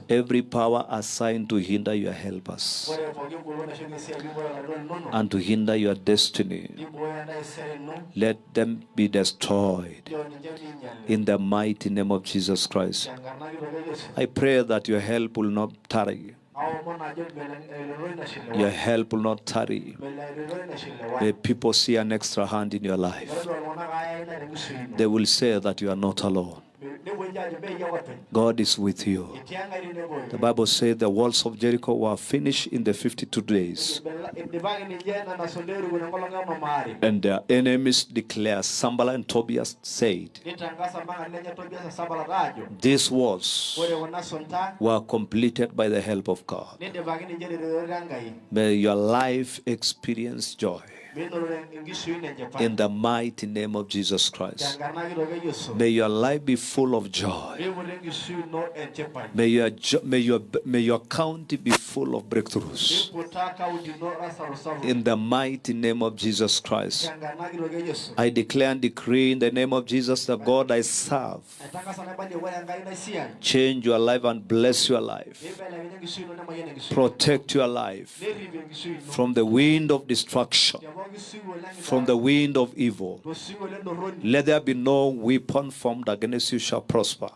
Every power assigned to hinder your helpers and to hinder your destiny, let them be destroyed in the mighty name of Jesus Christ. I pray that your help will not tarry. Your help will not tarry. May people see an extra hand in your life. They will say that you are not alone. God is with you. The Bible says the walls of Jericho were finished in the 52 days. And their enemies declare, Sanballat and Tobias said, "These walls were completed by the help of God." May your life experience joy in the mighty name of Jesus Christ. May your life be full of joy. May your county be full of breakthroughs. In the mighty name of Jesus Christ. I declare and decree in the name of Jesus, the God I serve, change your life and bless your life. Protect your life from the wind of destruction, from the wind of evil. Let there be no weapon formed against you shall prosper.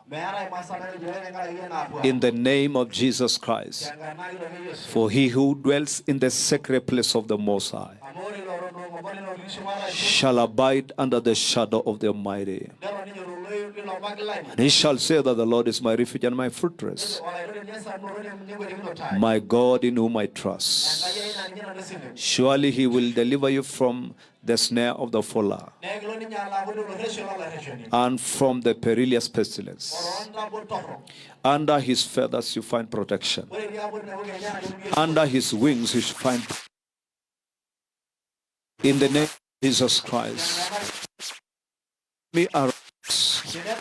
In the name of Jesus Christ. For he who dwells in the sacred place of the Most High shall abide under the shadow of the Almighty. And he shall say that the Lord is my refuge and my fortress, my God in whom I trust. Surely he will deliver you from the snare of the fowler and from the perilous pestilence. Under his feathers you find protection. Under his wings you find. In the name of Jesus Christ. Arise,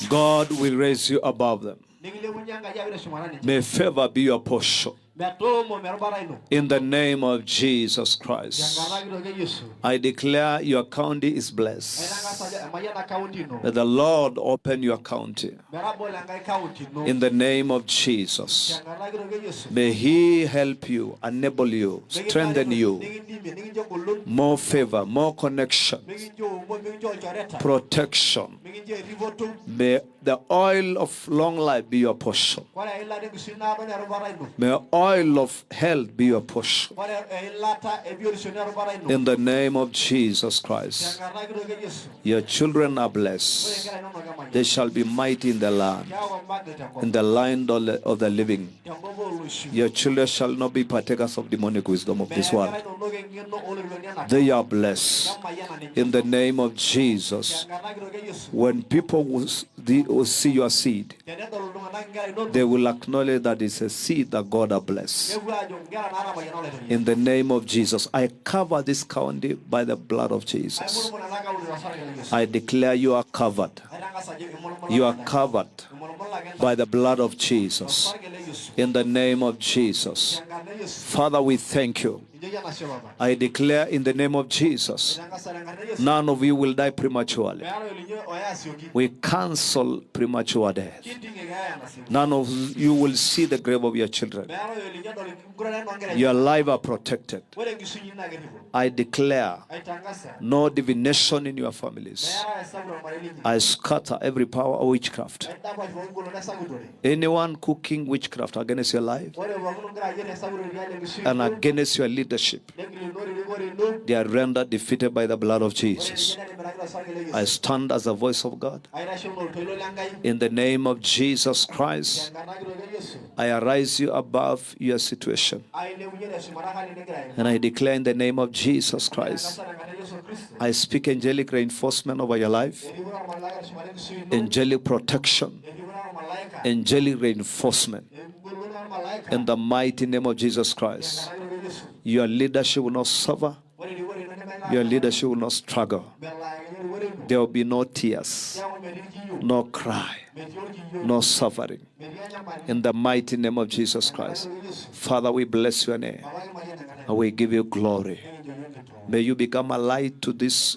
God will raise you above them. Nikilepunye Enkai ayau teshumata ninche. May favor be your portion. Metoomo merubata ino. In the name of Jesus Christ. Tenkata kitok e Yesu. I declare your county is blessed. Aitangasa ajo emayiana kaunti ino. May the Lord open your county. Metabolo Enkai kaunti ino. In the name of Jesus. Tenkata kitok e Yesu. May He help you, enable you, strengthen you. Nikindimie, nikincho engolon, More favor, more connection, mikincho omon, mikincho ilchoreta, protection. Mikincho erripoto. May the oil of long life be your portion. Ore eilata enkishui naado naa erubata ino. May oil of health be your portion. Ore eilata ebiotisho naa erubata ino. In the name of Jesus Christ. Tenkata kitok e Yesu. Your children are Ore blessed. inkera inonok emayian. They shall be mighty in the land, Keeku magil tenkop. In the land of the living. Tenkop ooloishiu. Your children shall not be partakers of demonic wisdom of this Meya world. inkera inonok eng'eno ooloiruani ena They are blessed. Kemayiana ninche. In the name of Jesus. Tenkata kitok e Yesu. When people will see your seed, Tenedol iltung'anak inkera inonok, they will acknowledge that it's a seed that God has blessed. Nepuo aajo inkera naatamayiana Olaitoriani. In the name of Jesus, I cover this county by the blood of Jesus. Aimulumul ena kaunti tosarge le Yesu. I declare you are covered. Aitangasa ajo imulumulaki You are intae. covered Imulumulaki intae. By the blood of Jesus. Tosarge le Yesu. In the name of Jesus. Tenkarna e Yesu. Father, we thank you. Kinchoki enashe Papa. I declare in the name of Jesus, Aitangasa tenkarna e Yesu. None of you will die prematurely. Meeta olinyi oya asioki. We cancel premature death. Kinting'ie keeya nasieku. None of you will see the grave of your children. Meeta olinyi odol enkingurana oonkera Your enye. life are protected. Ore enkishui inyi naa kerripo. I declare Aitangasa. No divination in your families. Meetae esabu tormarei linyi. I scatter every power of witchcraft. Aidapash pooki golon esakutore. Anyone cooking witchcraft against your life Ore pookin ogira ayier esakutore tialo enkishui and ino, against your leadership, negilinore erikore ino, they are rendered defeated by the blood of ore Jesus. ninche netimiraki tosarge le I Yesu. stand as a voice of God. Aitashe enaa oltoilo le Enkai. In the name of Jesus Christ, Tenkarna kitok e Yesu. I arise you above your situation. Ailepunye teshumata hali nigira aimaa. And I declare in the name of Jesus Christ, Aitangasa tenkarna e Yesu Kristo. I speak angelic reinforcement over your life, Erikore ormalaika teshumata enkishui ino. Angelic protection, Erikore ormalaika. Angelic reinforcement. Engolon ormalaika. In the mighty name of Jesus Christ. Tenkarna kitok e Yesu. Your leadership will not suffer, Ore erikore ino nemelaa. Your leadership will not struggle. Melaa erikore ino. There will be no tears, Keeku metii irkiyo. No cry, Metii orkiyo. no suffering. Metii enyamali. In the mighty name of Jesus Christ. Tenkarna kitok e Yesu. Father, we bless your name Papa kimayian tenkarna and we give you glory. nikincho yiok enkitoo. May you become a light to this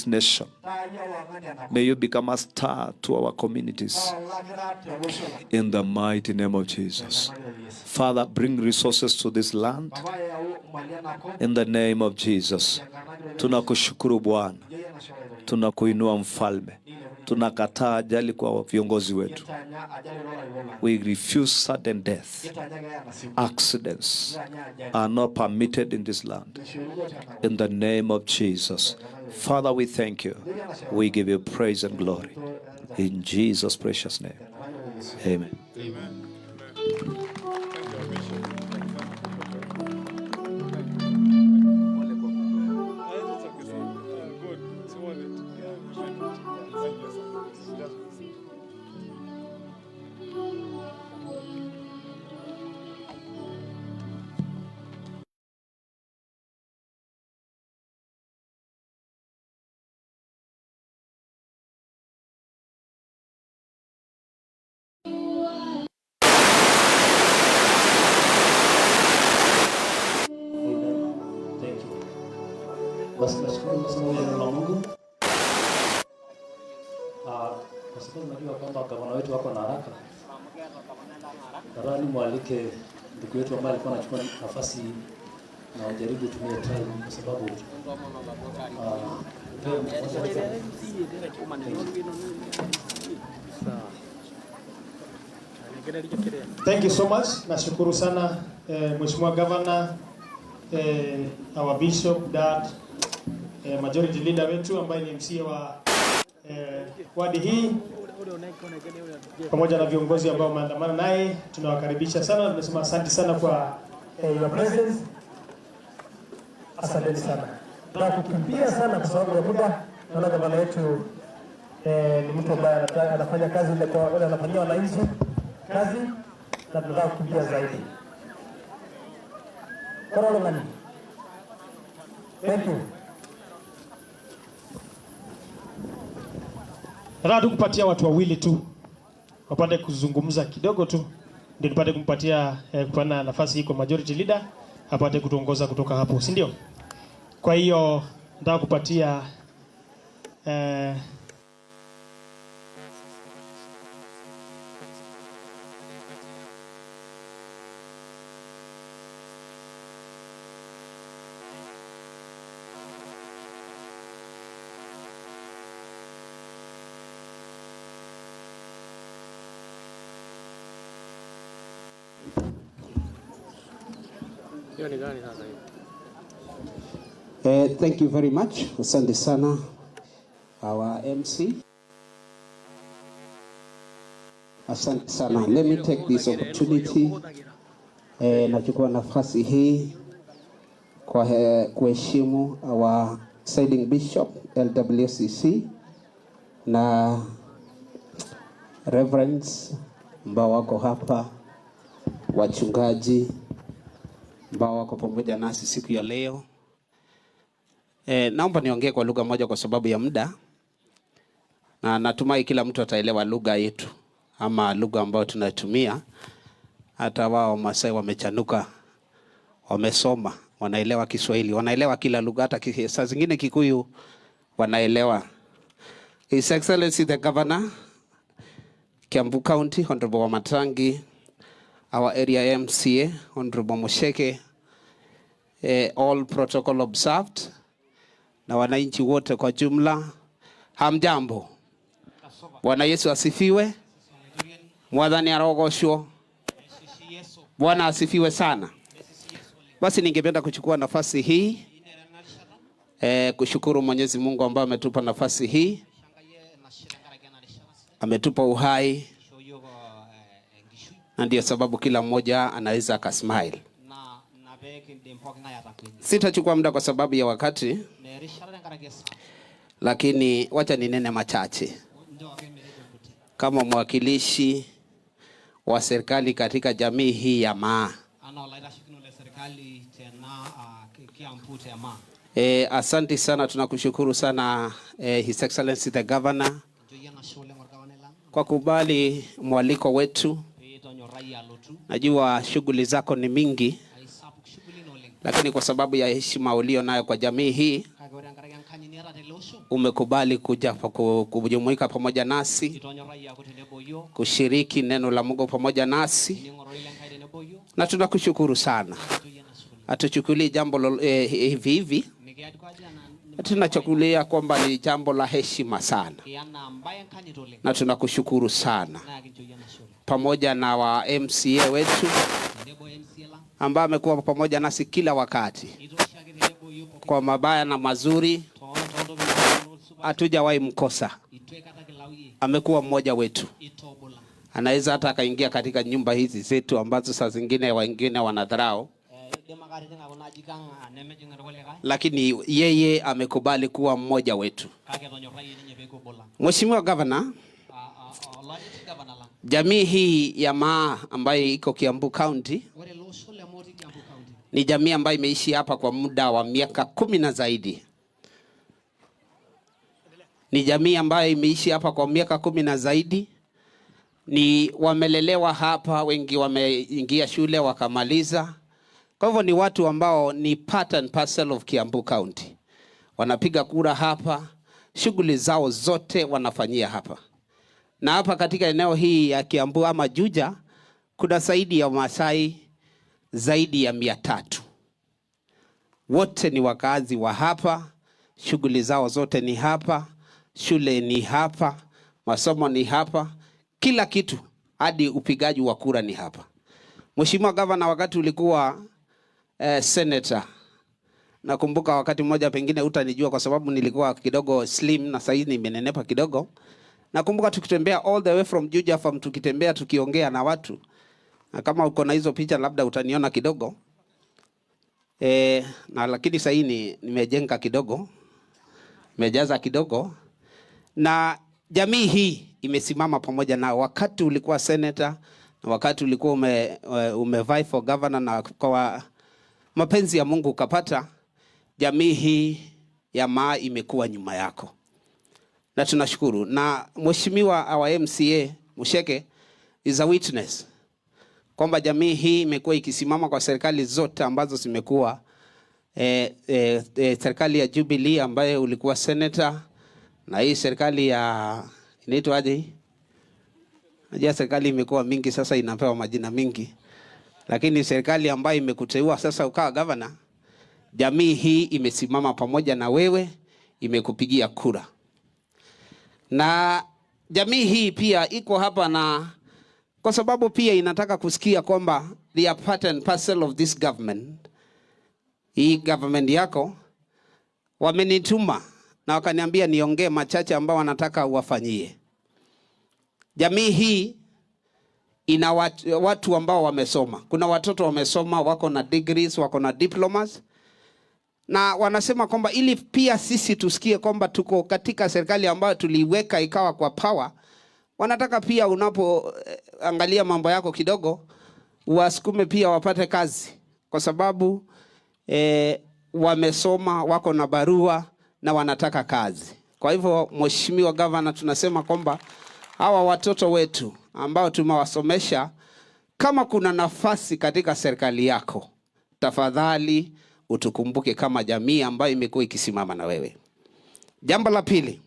nation. Taa iyie ewang'an tenakop. May you become a star to our communities. Taa olakira tolosho lang. In the mighty name of Jesus. Tenkarna kitok e Yesu. Father, bring resources to this land. Papa yau imali enakop. In the name of Jesus. Tenkarna kitok e Yesu. Tunakushukuru Bwana. Kincho yiok enashe Olaitoriani. Tunakuinua mfalme. Nikilepunye. Tunakataa ajali kwa viongozi wetu. Kitanya ajali toolarikok lang. We refuse sudden death. Kitanya keeya nasieku. Accidents Kitanya ajali. Are not permitted in this land. Meishoruno tenakop. In the name of Jesus. Father, we thank you. We give you praise and glory. In Jesus' precious name. Tenkarna kitok e Yesu. Amen. Amen. Amen. Thank you, Bishop. Thank you. It's okay, sir. Good. It's worth it. Yeah, we made it. Thank you, sir. Just be seated. Amen. Thank you. Basi nashukuru kwa sababu ya neno la Mungu. Ah, kwa sababu najua kwamba gavana wetu wako na haraka. Nadhani mwalike ndugu yetu ambaye alikuwa anachukua nafasi na ujaribu tumie time kwa sababu upewe mmoja. Thank you. Thank you so much. Nashukuru sana Mheshimiwa Governor, our Bishop, Dad, Majority Leader wetu ambaye ni MCA wa wadi hii pamoja na viongozi ambao wameandamana naye, tunawakaribisha sana. Tunasema asante sana kwa your presence. Asanteni sana. Tunataka kukimbia sana kwa sababu ya muda. Naona gavana wetu ni mtu ambaye anafanya kazi ile kwa ile anafanyia wananchi kazi na tunataka kukimbia zaidi. Korolongani. Thank you. Nataka tu kupatia watu wawili tu wapate kuzungumza kidogo tu, ndio tupate kumpatia kupana nafasi hii kwa majority leader apate kutuongoza kutoka hapo, si ndio? Kwa hiyo nataka kupatia Thank you very much. Asante sana our MC. Asante sana. Let me take this opportunity. Nachukua nafasi hii kwa kuheshimu our presiding bishop LWCC na reverends ambao wako hapa, wachungaji ambao wako pamoja nasi siku ya leo. Naomba niongee kwa lugha moja kwa sababu ya muda, na natumai kila mtu ataelewa lugha yetu ama lugha ambayo tunatumia. Hata wao Masai wamechanuka, wamesoma, wanaelewa Kiswahili, wanaelewa kila lugha, hata saa zingine Kikuyu wanaelewa. His Excellency the Governor, Kiambu County, Honorable Wamatangi, our area MCA, Honorable Musheke, all protocol observed, na wananchi wote kwa jumla, hamjambo. Bwana Yesu asifiwe. Mwathani arogoshwo. Bwana asifiwe sana. Basi ningependa kuchukua nafasi hii kushukuru Mwenyezi Mungu ambaye ametupa nafasi hii, ametupa uhai, na ndio sababu kila mmoja anaweza akasmile. Sitachukua muda kwa sababu ya wakati, lakini wacha ninene machache kama mwakilishi wa serikali katika jamii hii ya Maa. Asante sana, tunakushukuru sana His Excellency the Governor kwa kubali mwaliko wetu. Najua shughuli zako ni mingi, lakini kwa sababu ya heshima ulio nayo kwa jamii hii umekubali kuja kujumuika pamoja nasi, kushiriki neno la Mungu pamoja nasi, na tunakushukuru sana. Hatuchukulii jambo hivi hivi, tunachukulia kwamba ni jambo la heshima sana, na tunakushukuru sana, pamoja na wa MCA wetu ambaye amekuwa pamoja nasi kila wakati kwa mabaya na mazuri, hatujawahi mkosa. Amekuwa mmoja wetu, anaweza hata akaingia katika nyumba hizi zetu ambazo saa zingine wengine wanadharau, lakini yeye amekubali kuwa mmoja wetu. Mheshimiwa Governor, jamii hii ya Maa ambayo iko Kiambu County ni jamii ambayo imeishi hapa kwa muda wa miaka 10 na zaidi. Ni jamii ambayo imeishi hapa kwa miaka 10 na zaidi. Ni wamelelewa hapa, wengi wameingia shule wakamaliza. Kwa hivyo ni watu ambao ni part and parcel of Kiambu County. Wanapiga kura hapa, shughuli zao zote wanafanyia hapa. Na hapa katika eneo hii ya Kiambu ama Juja kuna zaidi ya Masai zaidi ya 300. Wote ni wakazi wa hapa, shughuli zao zote ni hapa, shule ni hapa, masomo ni hapa, kila kitu hadi upigaji wa kura ni hapa. Mheshimiwa Governor, wakati ulikuwa senator, nakumbuka wakati mmoja, pengine utanijua kwa sababu nilikuwa kidogo slim na sasa hivi nimenenepa kidogo. Nakumbuka tukitembea all the way from Juja Farm, tukitembea tukiongea na watu. Na kama uko na hizo picha labda utaniona kidogo. Na lakini sasa hivi nimejenga kidogo, nimejaza kidogo. Na jamii hii imesimama pamoja na wakati ulikuwa senator na wakati ulikuwa umevie for governor, na kwa mapenzi ya Mungu ukapata, jamii hii ya Maa imekuwa nyuma yako. Na tunashukuru. Na Mheshimiwa our MCA Musheke is a witness kwamba jamii hii imekuwa ikisimama kwa serikali zote ambazo zimekuwa serikali ya Jubilee ambayo ulikuwa senator, na hii serikali ya inaitwa aje hii? Najua serikali imekuwa mingi sasa, inapewa majina mingi, lakini serikali ambayo imekuteua sasa ukawa governor, jamii hii imesimama pamoja na wewe, imekupigia kura. Na jamii hii pia iko hapa na kwa sababu pia inataka kusikia kwamba they are part and parcel of this government. Hii government yako wamenituma na wakaniambia niongee machache ambao wanataka uwafanyie. Jamii hii ina watu ambao wamesoma. Kuna watoto wamesoma, wako na degrees, wako na diplomas, na wanasema kwamba ili pia sisi tusikie kwamba tuko katika serikali ambayo tuliweka ikawa kwa power, wanataka pia unapo angalia mambo yako kidogo, wasukume pia wapate kazi, kwa sababu wamesoma, wako na barua na wanataka kazi. Kwa hivyo, Mheshimiwa Governor, tunasema kwamba hawa watoto wetu ambao tumewasomesha, kama kuna nafasi katika serikali yako, tafadhali utukumbuke kama jamii ambayo imekuwa ikisimama na wewe. Jambo la pili,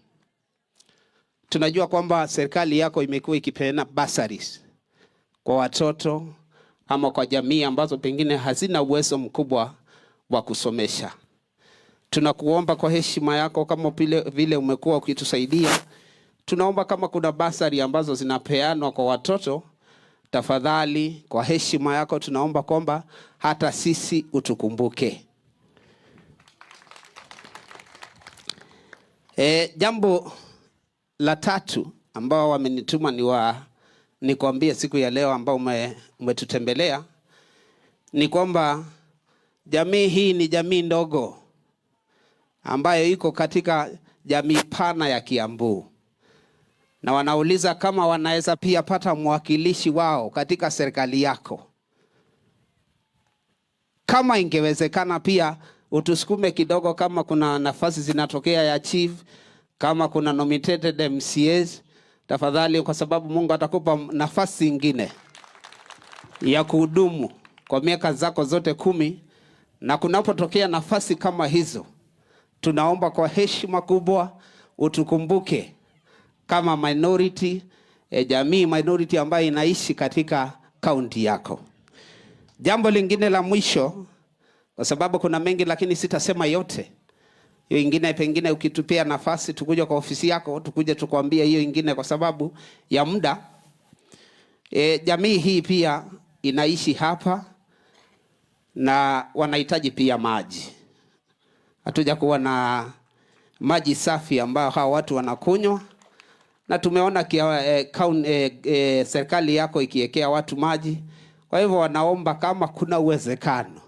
tunajua kwamba serikali yako imekuwa ikipeana bursaries kwa watoto ama kwa jamii ambazo pengine hazina uwezo mkubwa wa kusomesha. Tunakuomba kwa heshima yako, kama vile umekuwa ukitusaidia, tunaomba kama kuna basari ambazo zinapeanwa kwa watoto, tafadhali kwa heshima yako tunaomba kwamba hata sisi utukumbuke. Jambo la tatu ambao wamenituma nikwambie siku ya leo ambao umetutembelea ni kwamba jamii hii ni jamii ndogo ambayo iko katika jamii pana ya Kiambu, na wanauliza kama wanaweza pia pata mwakilishi wao katika serikali yako. Kama ingewezekana pia utusukume kidogo, kama kuna nafasi zinatokea ya chief, kama kuna nominated MCAs, tafadhali, kwa sababu Mungu atakupa nafasi ingine ya kuhudumu kwa miaka zako zote 10, na kunapotokea nafasi kama hizo, tunaomba kwa heshima kubwa utukumbuke kama minority, jamii minority ambayo inaishi katika kaunti yako. Jambo lingine la mwisho, kwa sababu kuna mengi lakini sitasema yote. Hiyo ingine pengine ukitupia nafasi tukuje kwa ofisi yako, tukuje tukwambie hiyo ingine kwa sababu ya muda. Jamii hii pia inaishi hapa na wanahitaji pia maji. Hatuja kuwa na maji safi ambayo hawa watu wanakunywa, na tumeona serikali yako ikiwekea watu maji. Kwa hivyo wanaomba kama kuna uwezekano,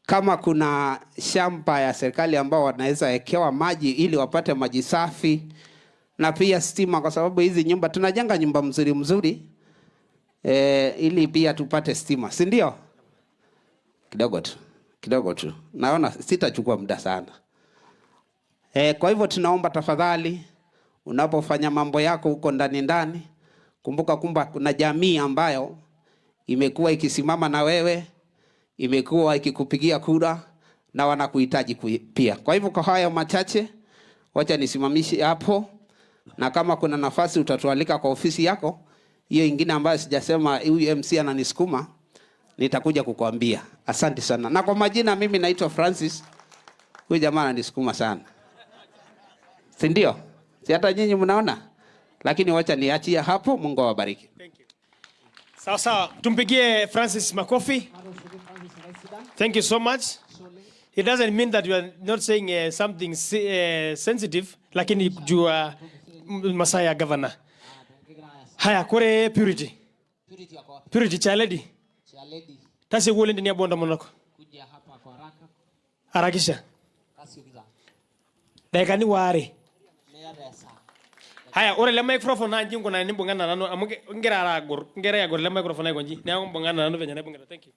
kama kuna shamba ya serikali ambao wanaweza wekewa maji ili wapate maji safi, na pia stima, kwa sababu hizi nyumba tunajenga nyumba mzuri mzuri, ili pia tupate stima, si ndio? Kidogo tu, kidogo tu. Naona sitachukua muda sana. Kwa hivyo tunaomba tafadhali, unapofanya mambo yako huko ndani ndani, kumbuka kwamba kuna jamii ambayo imekuwa ikisimama na wewe, imekuwa ikikupigia kura na wanakuhitaji pia. Kwa hivyo kwa hayo machache, wacha nisimamishe hapo, na kama kuna nafasi utatualika kwa ofisi yako. Hiyo ingine ambayo sijasema, huyu MC ananisukuma, nitakuja kukuambia. Asante sana. Na kwa majina mimi naitwa Francis. Huyu jamaa ananisukuma sana, si ndio? Si hata nyinyi mnaona? Lakini wacha niachie hapo. Mungu awabariki. Thank you. Sawa sawa, tumpigie Francis makofi. Thank you so much. It doesn't mean that you are not saying something sensitive, lakini jua masaa ya governor. Haya, kore Purity. Purity Chaledi. Tasi gule ndani ya bonda monako. Harakisha. Dakika ni ware. Haya, ore le microphone na njingo na nimbungana nanu amu ngira ara agor, ngira agor le microphone aiko nji. Neeku mbungana nanu venye naibungita. Thank you.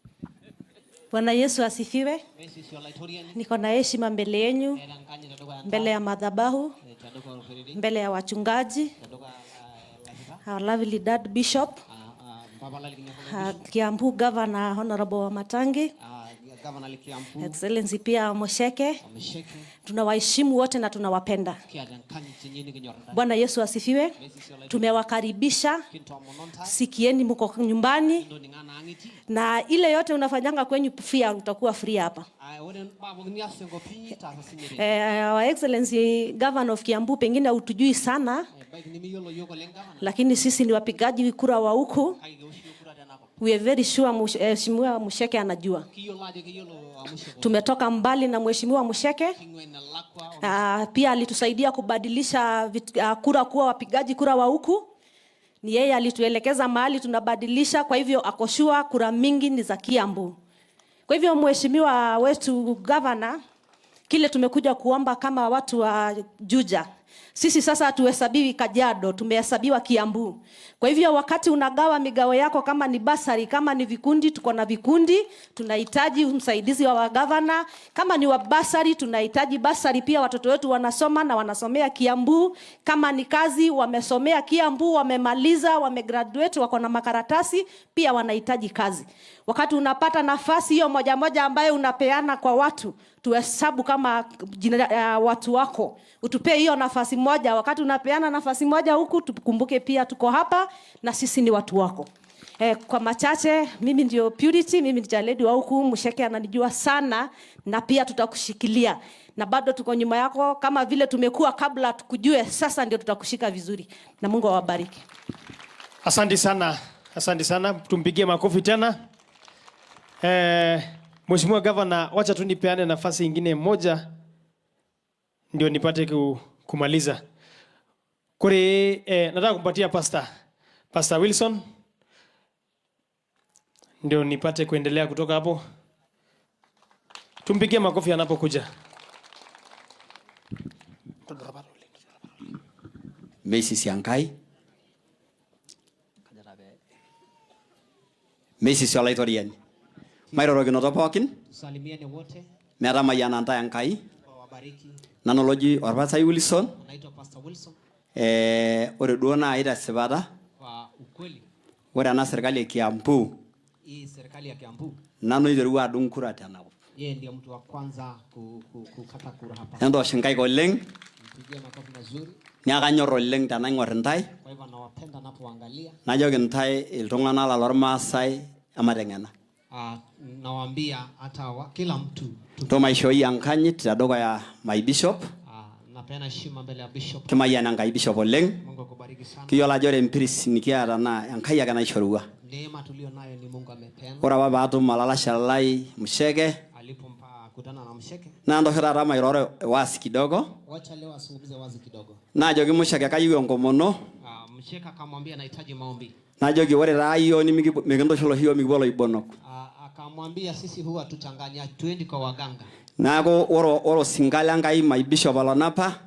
Bwana Yesu asifiwe. Niko na heshima mbele yenu, mbele ya madhabahu. mbele ya wachungaji, our lovely dad bishop, Kiambu Governor Honorable Wamatangi, Excellency pia Musheke, tunawaheshimu wote na tunawapenda. Bwana Yesu asifiwe. Tumewakaribisha, sikieni mko nyumbani, na ile yote unafanyanga kwenyu pia utakuwa free hapa. Our Excellency Governor of Kiambu, pengine hutujui sana, lakini sisi ni wapigaji kura wa huku. We are very sure Mheshimiwa Musheke anajua. Tumetoka mbali na Mheshimiwa Musheke. Pia alitusaidia kubadilisha kura kuwa wapigaji kura wa huku. Ni yeye alituelekeza mahali tunabadilisha, kwa hivyo ako sure kura mingi ni za Kiambu. Kwa hivyo Mheshimiwa wetu Governor, kile tumekuja kuomba kama watu wa Juja, sisi sasa hatuhesabiwi Kajiado, tumehesabiwa Kiambu. Kwa hivyo wakati unagawa migao yako, kama ni basari, kama ni vikundi, tuko na vikundi, tunahitaji msaidizi wa gavana. Kama ni wa basari, tunahitaji basari pia, watoto wetu wanasoma na wanasomea Kiambu. Kama ni kazi, wamesomea Kiambu, wamemaliza, wamegraduate, wako na makaratasi, pia wanahitaji kazi. Wakati unapata nafasi hiyo moja moja ambayo unapeana kwa watu, tuhesabu kama jina, watu wako, utupee hiyo nafasi moja. Wakati unapeana nafasi moja huku, tukumbuke pia tuko hapa na sisi ni watu wako. Kwa machache, mimi ndio Purity, mimi ni chaledi wa huku. Musheke ananijua sana, na pia tutakushikilia na bado tuko nyuma yako kama vile tumekuwa kabla tukujue. Sasa ndio tutakushika vizuri, na Mungu awabariki. Asante sana, asante sana, tumpigie makofi tena. Mheshimiwa Governor, wacha tu nipeane nafasi ingine moja ndio nipate kumaliza. Kuri nataka kumpatia Pastor Wilson ndio nipate kuendelea kutoka hapo. Tumpigie makofi anapokuja. Meisisi Enkai, meisisi Olaitoriani, mairorokinoto pookin, Tusalimiane wote, metamayiana ntae Enkai. Wabariki. Nanu oloji Orpasai Wilson. Anaitwa Pastor Wilson. Ore duo naaji tesipata, Kwa ukweli, ore ena serikali e Kiambu hii serikali ya Kiambu, nanu oiterua adung kura tenakop. Yeye ndiye mtu wa kwanza kukata kura hapa. Entoosh inkaik oleng. Mpigie makofi mazuri. Neeku kanyor oleng tenaing'or intae. Kwa hivyo nawapenda napoangalia. Najoki intae iltung'anak lang lormaasai emateng'ena. Nawaambia hata kila mtu Ntomaishoi enkanyit tedukuya my bishop. Napeana heshima mbele ya bishop. Kimayian Enkai bishop oleng. Mungu akubariki sana. Kiyiolo ajo ore empiris nikiata naa Enkai ake naishorua. Neema tulio nayo ni Mungu amepeana. Ore apa paatum olalashe lai Musheke Alipompa kutana na Msheke. naa ntosho taata mairoro wazi kidogo. Wacha leo asungumze wazi kidogo. Naajoki Musheke kayieu enkomono. Msheke akamwambia anahitaji maombi. Najoki ore taa yiok mikintushul oshi yiok mikipuo iloibonok. Akamwambia sisi huwa tuchanganya, tuendi kwa waganga. Neeku ore osinka le Enkai my bishop olonapa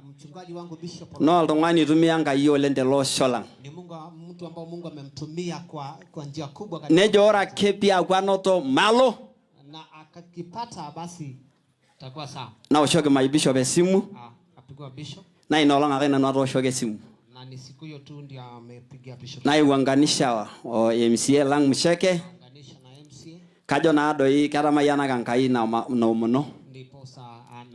Mchungaji wangu bishop naa oltung'ani oitumia Enkai oleng tele osho lang. Ni Mungu, mtu ambao Mungu amemtumia kwa njia kubwa katika Nejo ore ake pee aaku anoto malo na akakipata basi itakuwa sawa. Naoshoki my bishop esimu. Apigwa bishop. Naa ina olong ake nanu atooshoki esimu. Na ni siku hiyo tu ndio amepigia bishop. Naiunganisha o MCA lang Musheke. Unganisha na MCA. Kajo naa doi ketamayianaka Enkai ina omono. Ndiposa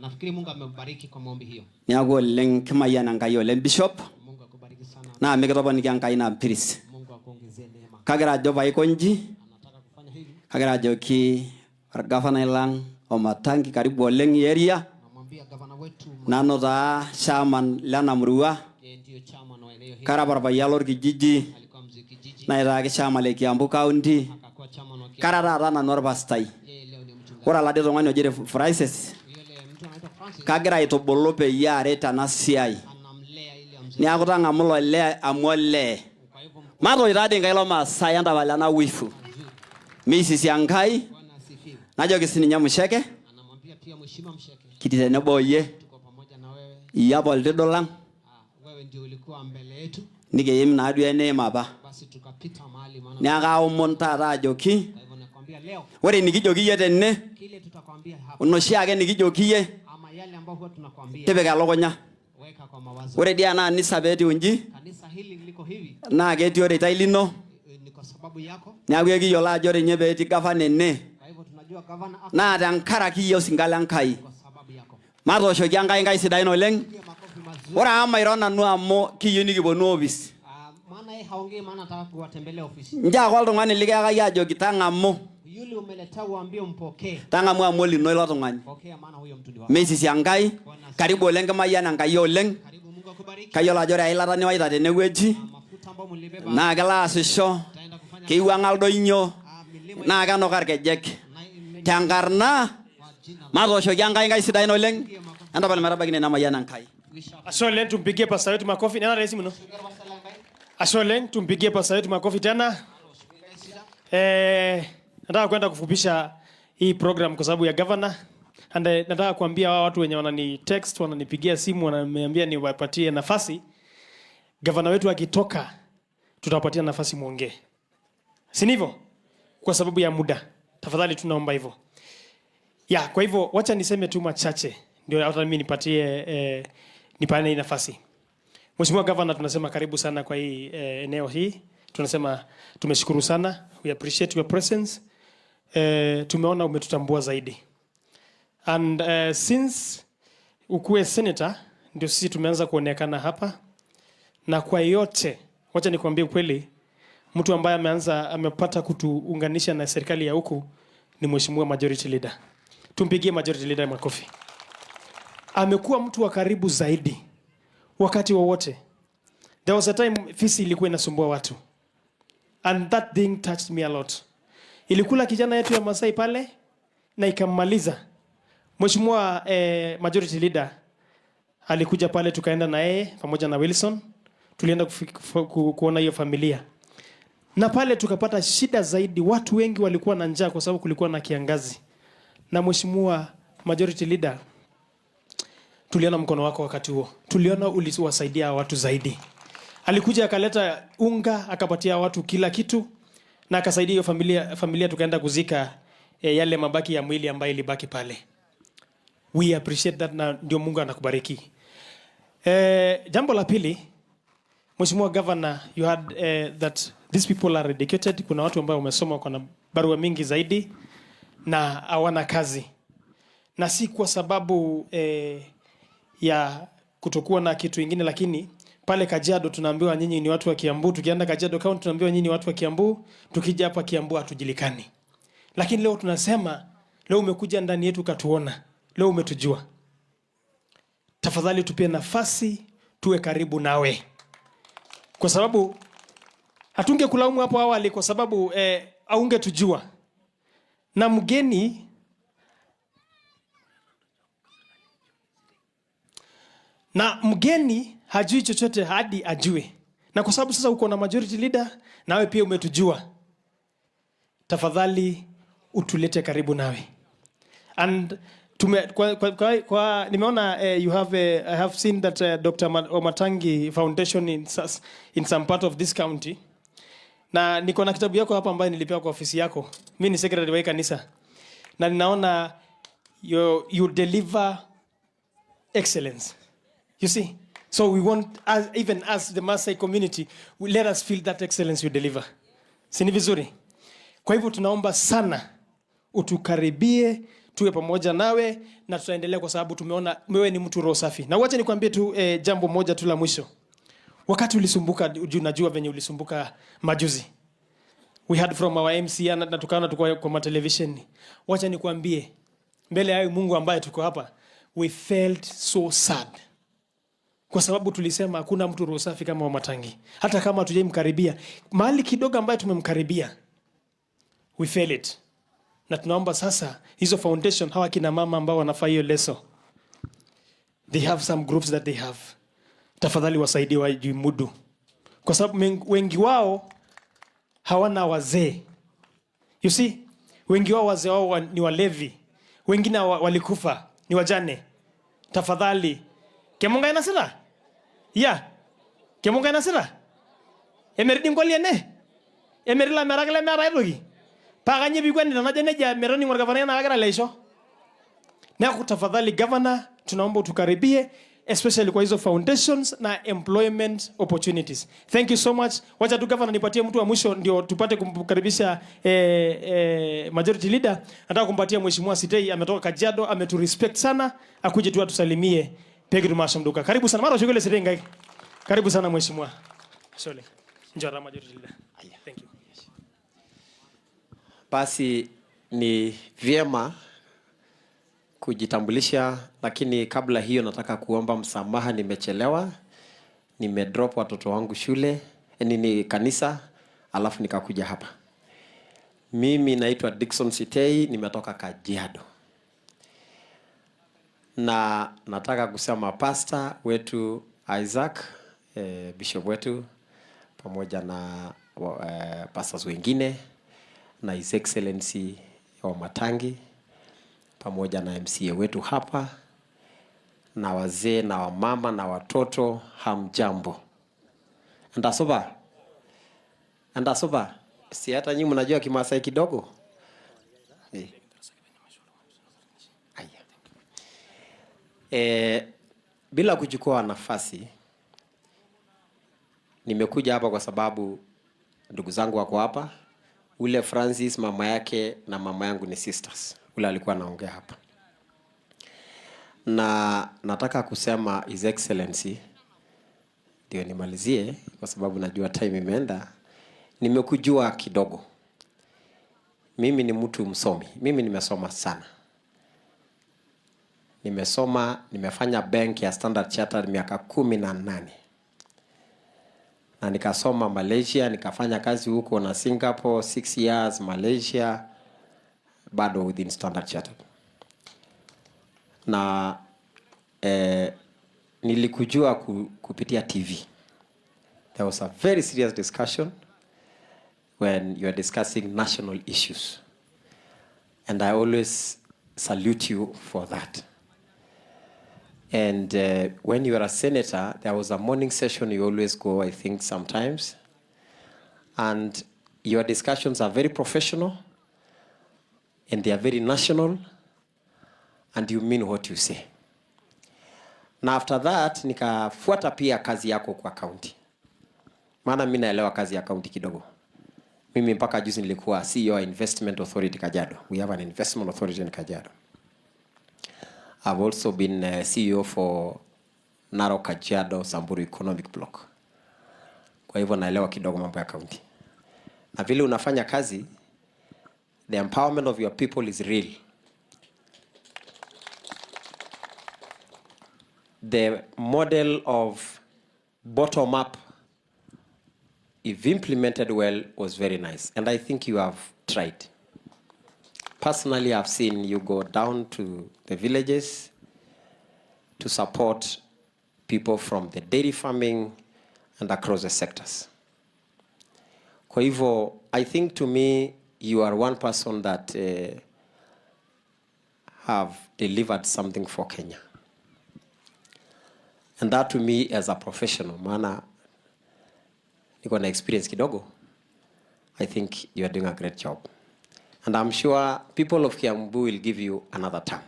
nafikiri Mungu amembariki kwa maombi hiyo. Neeku oleng kimayian Enkai oleng bishop. Mungu akubariki sana. Naa mikitoponiki Enkai ina mpiris. Mungu akuongezee neema. Kagira ajo paiko nji. Anataka kufanya hivi. Kagira ajoki orgavanai lang Wamatangi karibu oleng area. Namwambia gavana wetu Nanu taa chairman lena murua. Yeye ndio chairman wa eneo hili. Kara apa orpayian lorkijiji. Alikuwa mzee kijiji. Naitaaki chairman le Kiambu County. Akakuwa chairman wa Kiambu. Kara taata nanu orpastai. Yeye leo ni mchungaji. Ore oladi tung'ani oji Francis. Yule mtu anaitwa Francis. Kagira aitubulu peyie aret ena siai. Anamlea ili amzee. Neeku tang'amu ilo lee amu olee. Kwa hivyo Matoy taadii Enkai lomaasai entapal ena wifu. Meisisi Enkai. Bwana asifiwe. Najoki sininye Musheke. Anamwambia pia Mheshimiwa Msheke. Kitii tenebo oyie. Tuko pamoja na wewe. Iyie apa oltidu lang. Wewe ndio ulikuwa mbele yetu. Nikiim naaduo eneim apa. Basi tukapita mahali maana. Neeku aomon taata ajoki. Kwa hivyo nakwambia leo. Ore enikijoki iyie tene. Kile tutakwambia hapa. Inoshi ake nikijoki iyie. Ama yale ambayo huwa tunakwambia. Tipika elukunya. Weka kwa mawazo. Ore dii ena anisa peetiu inji Kanisa hili liko hivi naa ketii oreitai lino ni kwa sababu yako. Neeku ekiyiolo ajo ore ninye peetii gavana ene Kwa hivyo tunajua gavana ako naa tenkaraki iyie osinka le Nkai. kwa sababu yako. Matooshoki Enkai nkaik sidain oleng. Pigia makofi mazuri. Ore amu mairo nanu amu kiyieu nikiponu ofis. Ah, maana yeye haongei, maana anataka kuwatembelea ofisi. Nchoo ake oltung'ani likiyakaki ajoki tang'amu. Yule umeletea uambie umpokee. Tang'amu amu olino ilo tung'ani. Pokea, maana huyo mtu ni wako. Meisisi Enkai. Karibu oleng kimayiana Enkai oleng. Karibu, Mungu akubariki. Kayiolo ajo ore eilata niwaita tenewueji Mafuta ambayo mlibeba naa kelo aasisho, itaenda kufanya keiwuang'a ildonyio milima naa kenuka irkejek. na ime- Tenkarna kwa jina la matooshoki Enkai nkaik sidain oleng. Entapal metabaiki nena mayian Enkai. Ashe oleng, tumpigie pasta wetu makofi. Nena rahisi mno. Ashe oleng, tumpigie pasta wetu makofi tena. Nataka kwenda kufupisha hii program kwa sababu ya governor. And nataka kuambia hawa watu wenye wanani text, wananipigia simu, wananiambia niwapatie nafasi. Governor wetu akitoka tutawapatia nafasi muongee. Si ndivyo? Kwa sababu ya muda. Tafadhali tunaomba hivyo. Ya, kwa hivyo wacha niseme tu machache ndio hata mimi nipatie nipane hii nafasi. Mheshimiwa Governor, tunasema karibu sana kwa hii eneo hii. Tunasema tumeshukuru sana. We appreciate your presence. Tumeona umetutambua zaidi. And since ukuwe senator ndio sisi tumeanza kuonekana hapa, na kwa yote, wacha nikwambie ukweli, mtu ambaye amepata kutuunganisha na serikali ya huku ni Mheshimiwa Majority Leader. Tumpigie Majority Leader makofi. Amekuwa mtu wa karibu zaidi wakati wowote. There was a time fisi ilikuwa inasumbua watu. And that thing touched me a lot. Ilikula kijana yetu ya Masai pale na ikammaliza. Mheshimiwa Majority Leader alikuja pale, tukaenda na yeye pamoja na Wilson. Tulienda kuona hiyo familia. Na pale tukapata shida zaidi, watu wengi walikuwa na njaa kwa sababu kulikuwa na kiangazi. Na Mheshimiwa Majority Leader, tuliona mkono wako wakati huo. Tuliona uliwasaidia watu zaidi. Alikuja akaleta unga, akapatia watu kila kitu na akasaidia hiyo familia tukaenda kuzika yale mabaki ya mwili ambayo ilibaki pale. We appreciate that na ndio Mungu anakubariki. Jambo la pili, Mheshimiwa Governor, you had that these people are educated. Kuna watu ambao wamesoma, kuna barua mingi zaidi na hawana kazi. Na si kwa sababu ya kutokuwa na kitu ingine, lakini pale Kajiado tunaambiwa nyinyi ni watu wa Kiambu, tukienda Kajiado County tunaambiwa nyinyi ni watu wa Kiambu, tukija hapa Kiambu hatujulikani. Lakini leo tunasema, leo umekuja ndani yetu ukatuona, leo umetujua. Tafadhali tupie nafasi tuwe karibu nawe. Kwa sababu hatungekulaumu hapo awali kwa sababu haungetujua. Na mgeni hajui chochote hadi ajue. Na kwa sababu sasa uko na majority leader, nawe pia umetujua. Tafadhali utulete karibu nawe. And tume, kwa, kwa, kwa, kwa, nimeona you have I have seen that Dr. Wamatangi Foundation in some part of this county. Na niko na kitabu yako hapa ambayo nilipewa kwa ofisi yako. Mimi ni secretary wa kanisa. Na ninaona you deliver excellence. You see? So we want, as, even as the Maasai community, let us feel that excellence you deliver. Si ni vizuri? Kwa hivyo tunaomba sana utukaribie, tuwe pamoja nawe na tutaendelea kwa sababu tumeona wewe ni mtu roho safi. Na wacha nikwambie tu jambo moja tu la mwisho. Wakati ulisumbuka, najua venye ulisumbuka majuzi. We heard from our MC na tukaona tuko kwa televisheni. Wacha nikwambie mbele ya Mungu ambaye tuko hapa, we felt so sad. Kwa sababu tulisema hakuna mtu roho safi kama Wamatangi. Hata kama hatujamkaribia, mahali kidogo ambaye tumemkaribia, we fail it. Na tunaomba sasa hizo foundation, hawa kina mama ambao wanafaa hiyo leso, they have some groups that they have. Tafadhali wasaidie wajimudu. Kwa sababu wengi wao hawana wazee. You see, wengi wao wazee wao ni walevi. Wengine walikufa, ni wajane. Tafadhali. Kemunga ina sira? Yeah. Kemunga ina sira? Emeridi ngoli ene? Emerila merakile mera itoki? Paa kanyie pikweni tenajo nejia metoning'o orgavanai naa kegira aleisho. Neeku tafadhali governor, tunaomba utukaribie. especially kwa hizo foundations na employment opportunities. Thank you so much. Wacha tu governor nipatie mtu wa mwisho ndio tupate kumkaribisha majority leader. Nataka kumpatia Mheshimiwa Sitei, ametoka Kajiado, ametu respect sana, akuje tu atusalimie. Pegi tumasho mduka. Karibu sana. Mara shughuli Sitei ngai. Karibu sana Mheshimiwa. Shole. Njoo majority leader. Thank you. Basi ni vyema kujitambulisha, lakini kabla hiyo nataka kuomba msamaha, nimechelewa. Nimedrop watoto wangu shule, nini kanisa, alafu nikakuja hapa. Mimi naitwa Dickson Sitei, nimetoka Kajiado. Na nataka kusema pastor wetu Isaac, bishop wetu pamoja na pastors wengine na His Excellency Wamatangi pamoja na MCA wetu hapa na wazee na wamama na watoto, hamjambo. Ndasoba, ndasoba, si hata nyinyi mnajua Kimasai kidogo eh? Aya. Bila kuchukua nafasi, nimekuja hapa kwa sababu ndugu zangu wako hapa. Ule Francis mama yake na mama yangu ni sisters, ule alikuwa anaongea hapa, na nataka kusema His Excellency, ndio nimalizie kwa sababu najua time imeenda. Nimekujua kidogo, mimi ni mtu msomi, mimi nimesoma sana, nimesoma, nimefanya bank ya Standard Chartered miaka 18 na nikasoma Malaysia, nikafanya kazi huko na Singapore 6 years Malaysia, bado within Standard Chartered. Na nilikujua kupitia TV. There was a very serious discussion when you are discussing national issues. And I always salute you for that. And when you are a senator, there was a morning session you always go, I think, sometimes. And your discussions are very professional, and they are very national, and you mean what you say. Na after that, nikafuata pia kazi yako kwa county. Maana mimi naelewa kazi ya county kidogo. Mimi mpaka juzi nilikuwa CEO wa Investment Authority Kajiado. We have an investment authority in Kajiado. I've also been CEO for Narok Kajiado Samburu Economic Block. Kwa hivyo naelewa kidogo mambo ya county. Na vile unafanya kazi, the empowerment of your people is real. The model of bottom up, if implemented well, was very nice. And I think you have tried. Personally, I've seen you go down to the villages to support people from the dairy farming and across the sectors. Kwa hivyo, I think to me, you are one person that have delivered something for Kenya. And that to me as a professional, maana niko na experience kidogo, I think you are doing a great job. And I'm sure people of Kiambu will give you another term.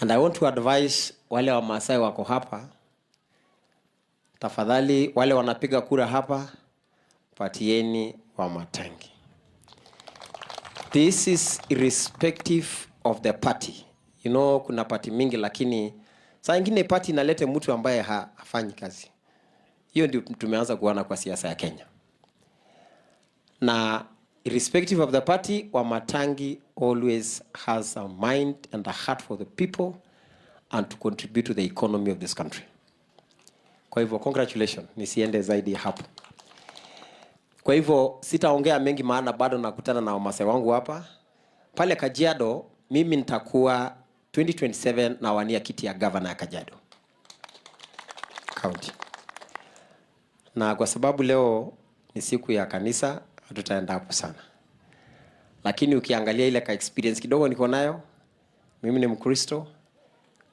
And I want to advise wale wa Maasai wako hapa, tafadhali wale wanapiga kura hapa, patieni Wamatangi. This is irrespective of the party. You know, kuna party mingi, lakini saa ingine party inalete mtu ambaye hafanyi kazi. Hiyo ndio tumeanza kuona kwa siasa ya Kenya. Na irrespective of the party, Wamatangi always has a mind and a heart for the people and to contribute to the economy of this country. Kwa hivyo congratulations, nisiende zaidi hapo. Kwa hivyo sitaongea mengi maana bado nakutana na Wamasai wangu hapa. Pale Kajiado mimi nitakuwa 2027 nawania kiti ya governor ya Kajiado County. Na kwa sababu leo ni siku ya kanisa, hatutaenda hapo sana. Lakini ukiangalia ile ka experience kidogo niko nayo, mimi ni Mkristo.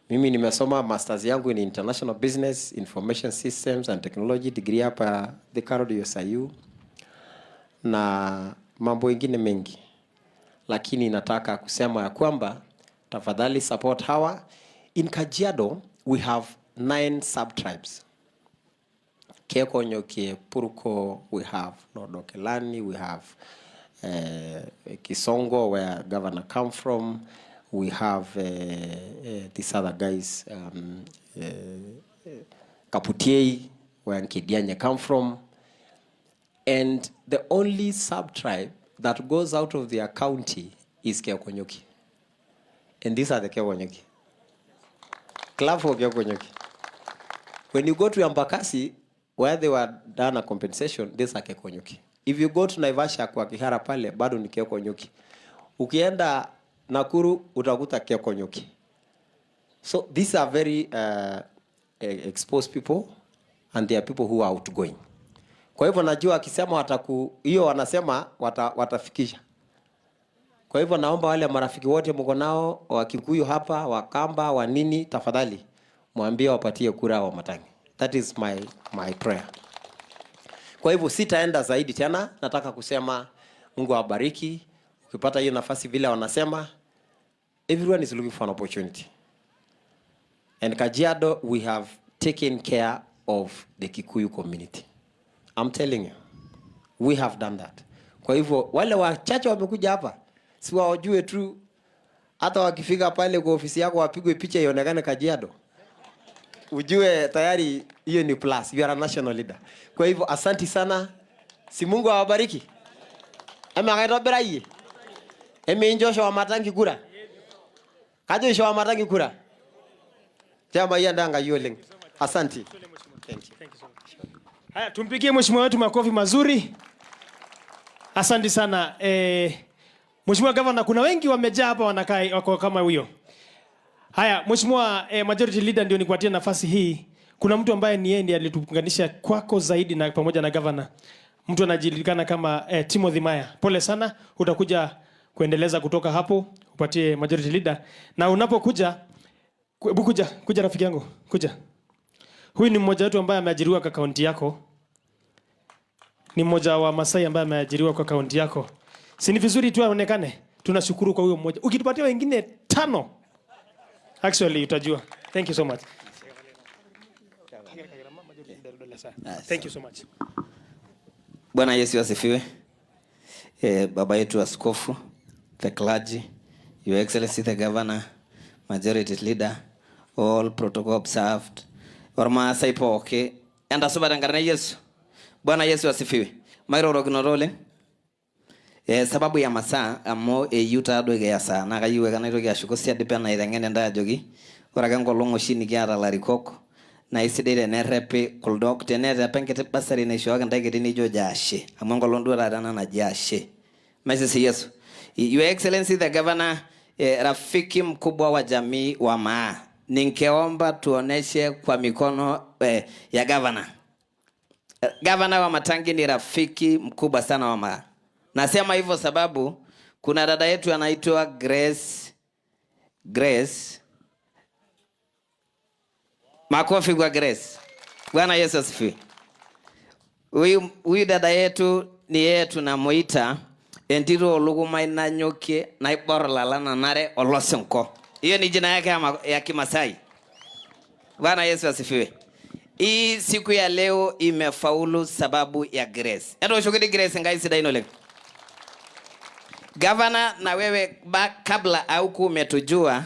Mimi nimesoma masters yangu in International Business, Information Systems and Technology degree hapa Thika Road USIU na mambo mengine mengi. Lakini nataka kusema ya kwamba Tafadhali support hawa. In Kajiado, we have 9 sub-tribes. Keekonyokie, Purko, we have Nodokelani, we have Kisongo, where governor come from. We have these other guys, Kaputiei, where Nkedianye come from. And the only sub-tribe that goes out of their county is Keekonyokie. And these are the Keekonyokie. Clap for Keekonyokie. When you go to Embakasi, where they were done a compensation, these are Keekonyokie. If you go to Naivasha kwa Kihara pale, bado ni Keekonyokie. Ukienda Nakuru, utakuta Keekonyokie. So these are very exposed people, and they are people who are outgoing. Kwa hivyo najua akisema wataku hiyo wanasema watafikisha. Kwa hivyo naomba wale marafiki wote mko nao wa Kikuyu hapa, Wakamba, wa nini, tafadhali mwambie wapatie kura Wamatangi. That is my prayer. Kwa hivyo sitaenda zaidi tena, nataka kusema Mungu awabariki. Ukipata hiyo nafasi vile wanasema, everyone is looking for an opportunity. And Kajiado, we have taken care of the Kikuyu community. I'm telling you, we have done that. Kwa hivyo wale wachache wamekuja hapa, si wajue tu, hata wakifika pale kwa ofisi yako wapigwe picha ionekane Kajiado, ujue tayari hiyo ni plus, you are a national leader. Kwa hivyo asanti sana, si Mungu awabariki. Ama kaitobira yie. Eme injosho Wamatangi kura. Kajo isho Wamatangi kura. Chama hii ndanga oleng. Asante. Thank you. Haya, tumpigie mheshimiwa wetu makofi mazuri. Asante sana. Mheshimiwa Governor, kuna wengi wamejaa hapa wanakaa wako kama huyo. Haya, Mheshimiwa Majority Leader, ndio nikupatie nafasi hii. Kuna mtu ambaye ni yeye ndiye alituunganisha kwako zaidi na pamoja na governor. Mtu anajulikana kama Timothy Maya. Pole sana, utakuja kuendeleza kutoka hapo, upatie Majority Leader. Na unapokuja, hebu kuja, kuja rafiki yangu, kuja. Huyu ni mmoja wetu ambaye ameajiriwa kwa kaunti yako. Ni mmoja wa Masai ambaye ameajiriwa kwa kaunti yako. Si ni vizuri tu aonekane? Tunashukuru kwa huyo mmoja. Ukitupatia wengine 5, actually utajua. Thank you so much. Thank you so much. Bwana Yesu asifiwe. Baba yetu askofu, the clergy, Your Excellency the Governor, Majority Leader, all protocol observed. Ormaasai pooki. Entasupa tenkarna Yesu. Bwana Yesu asifiwe. Mairorokinoto oleng. Sababu ya masaa amu eyieu taduo ikiya saa naa kayieu ake naitoki ashuku siadi peno aiteng'en intae ajoki ore ake enkolong oshi nikiata ilarikok naa isidai tenerepi kuldo teneeta apa enkiti basari naishooki intae kiti nijojo ashe amu enkolong duo taata ena naji ashe. Mesisi Yesu. Your Excellency the Governor, rafiki mkubwa wa jamii wa Maa, ningeomba tuoneshe kwa mikono ya governor. Governor Wamatangi ni rafiki mkubwa sana wa Maa. Nasema hivyo sababu kuna dada yetu anaitwa Grace. Grace. Makofi kwa Grace. Bwana Yesu asifiwe. Huyu dada yetu ni yeye tunamuita entito olukumai nanyokie naibor lala nanare olosinko. Hiyo ni jina yake ya Kimasai. Bwana Yesu asifiwe. Hii siku ya leo imefaulu sababu ya Grace. Etooshoki Grace ngai sidai oleng. Governor, na wewe kabla au umetujua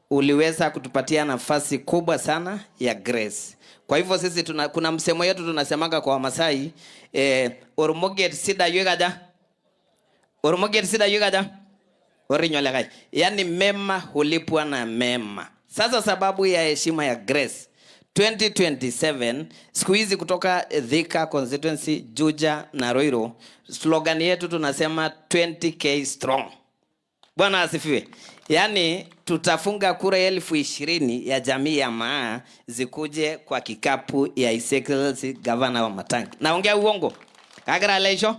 uliweza kutupatia nafasi kubwa sana ya Grace. Kwa hivyo sisi kuna msemo yetu tunasemanga kwa Wamasai, ormoget sida yugaja. Ormoget sida yugaja. Orinywa. Yaani mema hulipwa na mema. Sasa sababu ya heshima ya Grace 2027 siku hizi kutoka Thika constituency, Juja na Ruiru, slogan yetu tunasema 20k strong. Bwana asifiwe. Yaani tutafunga kura 20,000 ya jamii ya Maa zikuje kwa kikapu ya His Excellency Governor Wamatangi. Naongea uongo? Agira leisho?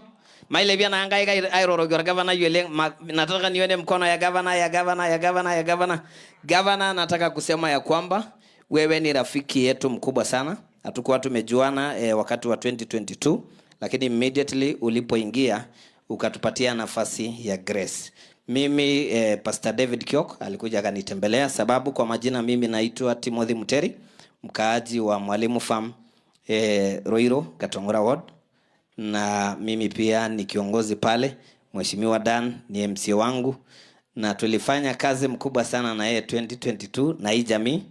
Maile pia nahangaika airoroki gavana yule, nataka nione mkono ya gavana, ya gavana, ya gavana, ya gavana. Gavana, nataka kusema ya kwamba wewe ni rafiki yetu mkubwa sana. Hatukuwa tumejuana wakati wa 2022, lakini immediately ulipoingia ukatupatia nafasi ya Grace. Mimi Pastor David Kiok alikuja akanitembelea, sababu kwa majina mimi naitwa Timothy Muteri, mkaaji wa Mwalimu Farm Ruiru, Gatongora Ward, na mimi pia ni kiongozi pale. Mheshimiwa Dan ni MC wangu na tulifanya kazi mkubwa sana na yeye 2022 na hii jamii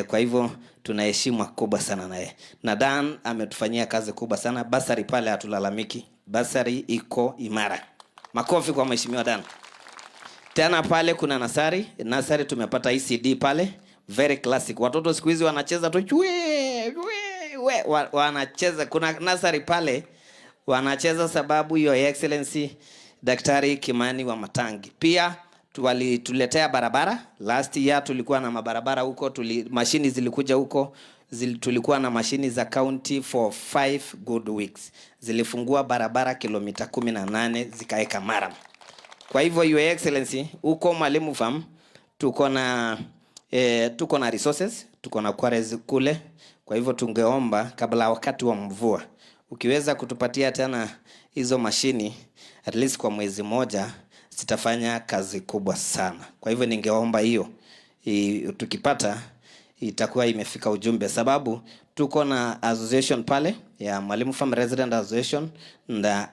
kwa hivyo tuna heshima kubwa sana na yeye, na Dan ametufanyia kazi kubwa sana. Basari pale hatulalamiki, basari iko imara. Makofi kwa Mheshimiwa Dan. Tena pale kuna nursery, nursery tumepata ECD pale, very classic. Watoto siku hizi wanacheza tu chwe, chwe, we, wanacheza. Kuna nursery pale wanacheza sababu Your Excellency Daktari Kimani Wamatangi. Pia walituletea barabara. Last year tulikuwa na mabarabara huko, mashini zilikuja huko, tulikuwa na mashini za county for 5 good weeks. Zilifungua barabara kilomita 18 zikaeka murram. Kwa hivyo Your Excellency, huko Mwalimu Farm tuko na resources, tuko na quarries kule. Kwa hivyo tungeomba kabla wakati wa mvua ukiweza kutupatia tena hizo mashini at least kwa mwezi moja, zitafanya kazi kubwa sana. Kwa hivyo ningeomba hiyo tukipata itakuwa imefika ujumbe, sababu tuko na association pale ya Mwalimu Farm Resident Association na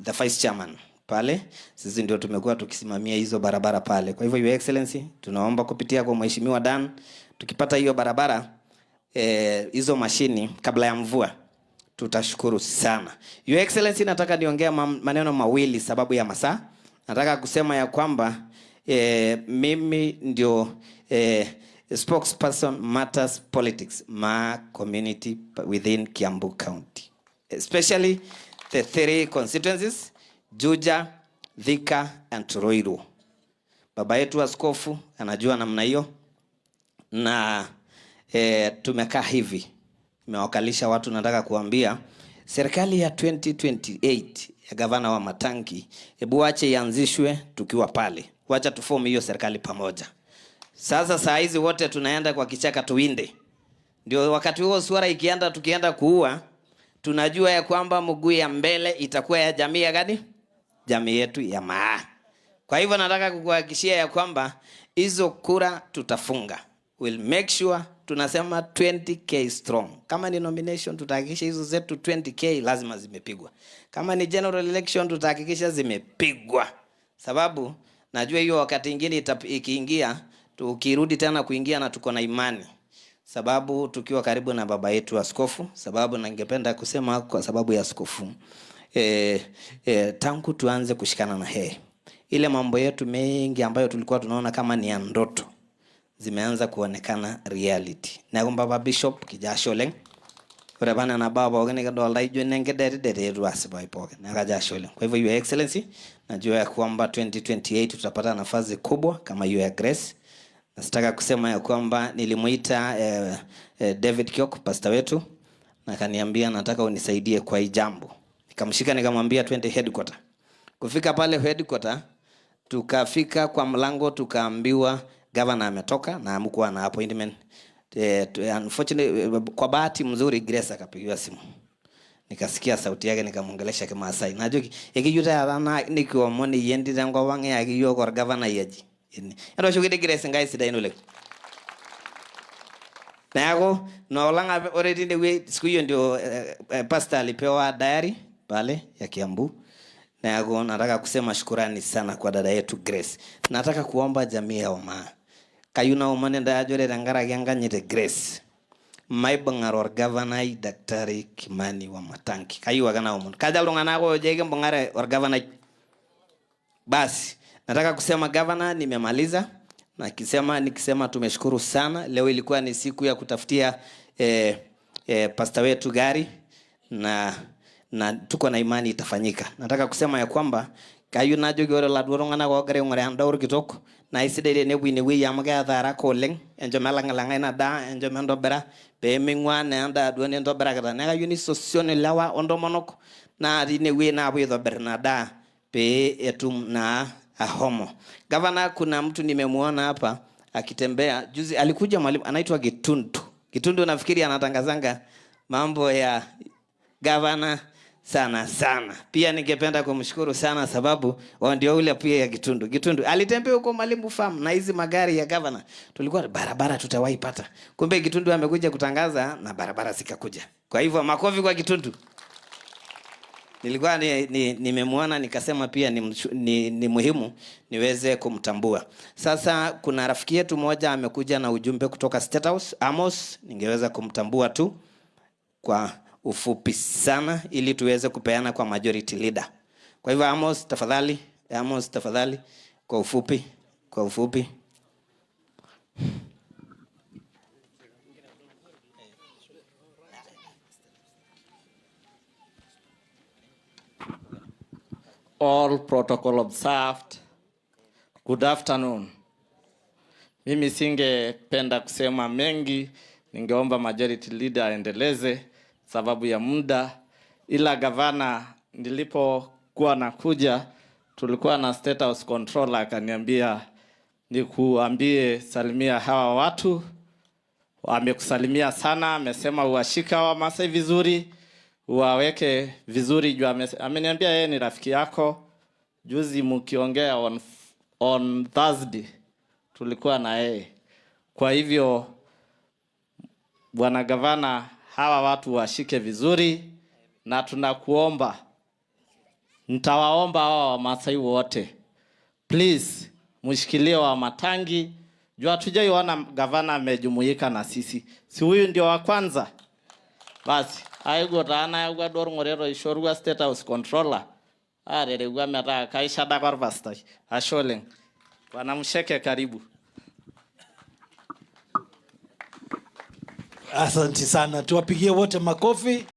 the vice chairman pale, sisi ndio tumekuwa tukisimamia hizo barabara pale. Kwa hivyo Your Excellency, tunaomba kupitia kwa Mheshimiwa Dan, tukipata hiyo barabara hizo mashini kabla ya mvua tutashukuru sana. Your Excellency, nataka niongea maneno mawili sababu ya masaa. Nataka kusema ya kwamba mimi ndio spokesperson matters politics ma community within Kiambu County, especially the 3 constituencies Juja, Thika and Ruiru. Baba yetu askofu anajua namna hiyo, na tumekaa hivi, nimewakalisha watu. Nataka kuambia serikali ya 2028 ya gavana Wamatangi, hebu wache ianzishwe tukiwa pale, wacha tufomu hiyo serikali pamoja. Sasa saa hizi wote tunaenda kwa kichaka tuwinde, ndio wakati huo swara ikienda, tukienda kuua, tunajua ya kwamba mguu ya mbele itakuwa ya jamii ya gani? Jamii yetu ya Maa. Kwa hivyo nataka kukuhakikishia ya kwamba hizo kura tutafunga. We'll make sure tunasema 20k strong. Kama ni nomination tutahakikisha hizo zetu 20k lazima zimepigwa. Kama ni general election tutahakikisha zimepigwa. Sababu najua hiyo wakati ingine ikiingia, tukirudi tena kuingia na tuko na imani. Sababu tukiwa karibu na baba yetu askofu, sababu ningependa kusema kwa sababu ya askofu. Tangu tuanze kushikana na yeye, ile mambo yetu mengi ambayo tulikuwa tunaona kama ni ya ndoto zimeanza kuonekana reality. Na kwamba baba bishop kijasho oleng, ore apa nena baa pookin nikidolta ijo nenkidetidete etu asipai pookin, neeku kajo ashe oleng. Kwa hivyo Your Excellency, najua ya kwamba 2028 tutapata nafasi kubwa kama hiyo ya Grace. Na sitaka kusema ya kwamba nilimuita David Kiok, pastor wetu, na akaniambia nataka unisaidie kwa hii jambo. Nikamshika nikamwambia twende headquarter. Kufika pale headquarter, tukafika kwa mlango tukaambiwa governor ametoka na hamkuwa na appointment. Unfortunately, kwa bahati mzuri Grace akapigiwa simu. Nikasikia sauti yake nikamuongelesha Kimaasai. Najua ekijuta ya na nikiomoni yendi tenkop ang eyaki yiok orgavanai aji. Etooshoki Grace Nkai sidai oleng. Neeku inoolong apa ore tine wueji siku hiyo ndio pastor alipewa diary pale ya Kiambu. Neeku nataka kusema shukurani sana kwa dada yetu Grace. Nataka kuomba jamii ya Omaa. Kayieu naomon intae ajo ore tenkaraki enkanyit e Grace, maibung'are orgavanai Daktari Kimani Wamatangi. Kayieu ake naomon. Kaja iltung'anak oojo ekimbung'are orgavanai. Basi, nataka kusema governor, nimemaliza. Na nikisema tumeshukuru sana. Leo ilikuwa ni siku ya kutafutia pastor wetu gari na tuko na imani itafanyika. Nataka kusema ya kwamba kayieu najoki ore iladuo tung'anak oogira aing'uraa endaa orkitok naa isidai tenepuoi inewueji amu keeta haraka oleng, enchom elang'ilang'a ina daa, enchom entobira pee ming'ua naa endaa duo nintobirakita. Neeku kayieu nisosion ilewa ontomonok natii inewueji naapuo aitobir ina daa pee etum naa ahomo. Gavana, kuna mtu nimemuona hapa akitembea juzi, alikuja mwalimu anaitwa Gitundu. Gitundu nafikiri anatangazanga mambo ya gavana. sana sana. Pia ningependa kumshukuru sana sababu wao ndio ule pia ya Gitundu. Gitundu alitembea huko Malimbu Farm na hizi magari ya governor, tulikuwa barabara tutawahi pata, kumbe Gitundu amekuja kutangaza na barabara zikakuja. Kwa hivyo makofi kwa Gitundu. Nilikuwa nimemwona nikasema pia ni muhimu niweze kumtambua. Sasa kuna rafiki yetu mmoja amekuja na ujumbe kutoka State House, Amos, ningeweza kumtambua tu kwa ufupi sana ili tuweze kupeana kwa majority leader. Kwa hivyo Amos, tafadhali, Amos tafadhali, kwa ufupi, kwa ufupi. All protocol observed. Good afternoon. Mimi singependa kusema mengi, ningeomba majority leader aendeleze sababu ya muda, ila gavana, nilipokuwa nakuja tulikuwa na State House controller akaniambia nikuambie salimia hawa watu. Amekusalimia sana, amesema uwashike hawa Masai vizuri, uwaweke vizuri juu ameniambia yeye ni rafiki yako. Juzi mkiongea on Thursday tulikuwa na yeye. Kwa hivyo bwana gavana, hawa watu washike vizuri, na tunakuomba, nitawaomba hawa Wamasai wote, please mshikilie Wamatangi juu hatujaiona gavana amejumuika na sisi, si huyu ndio wa kwanza? Basi aiguo taa nayawua duo orng'oret oishorua State House controller arerewua metaa kaisho adake orpastai. Ashe oleng. Bwana Msheke, karibu. Asante sana, tuwapigie wote makofi.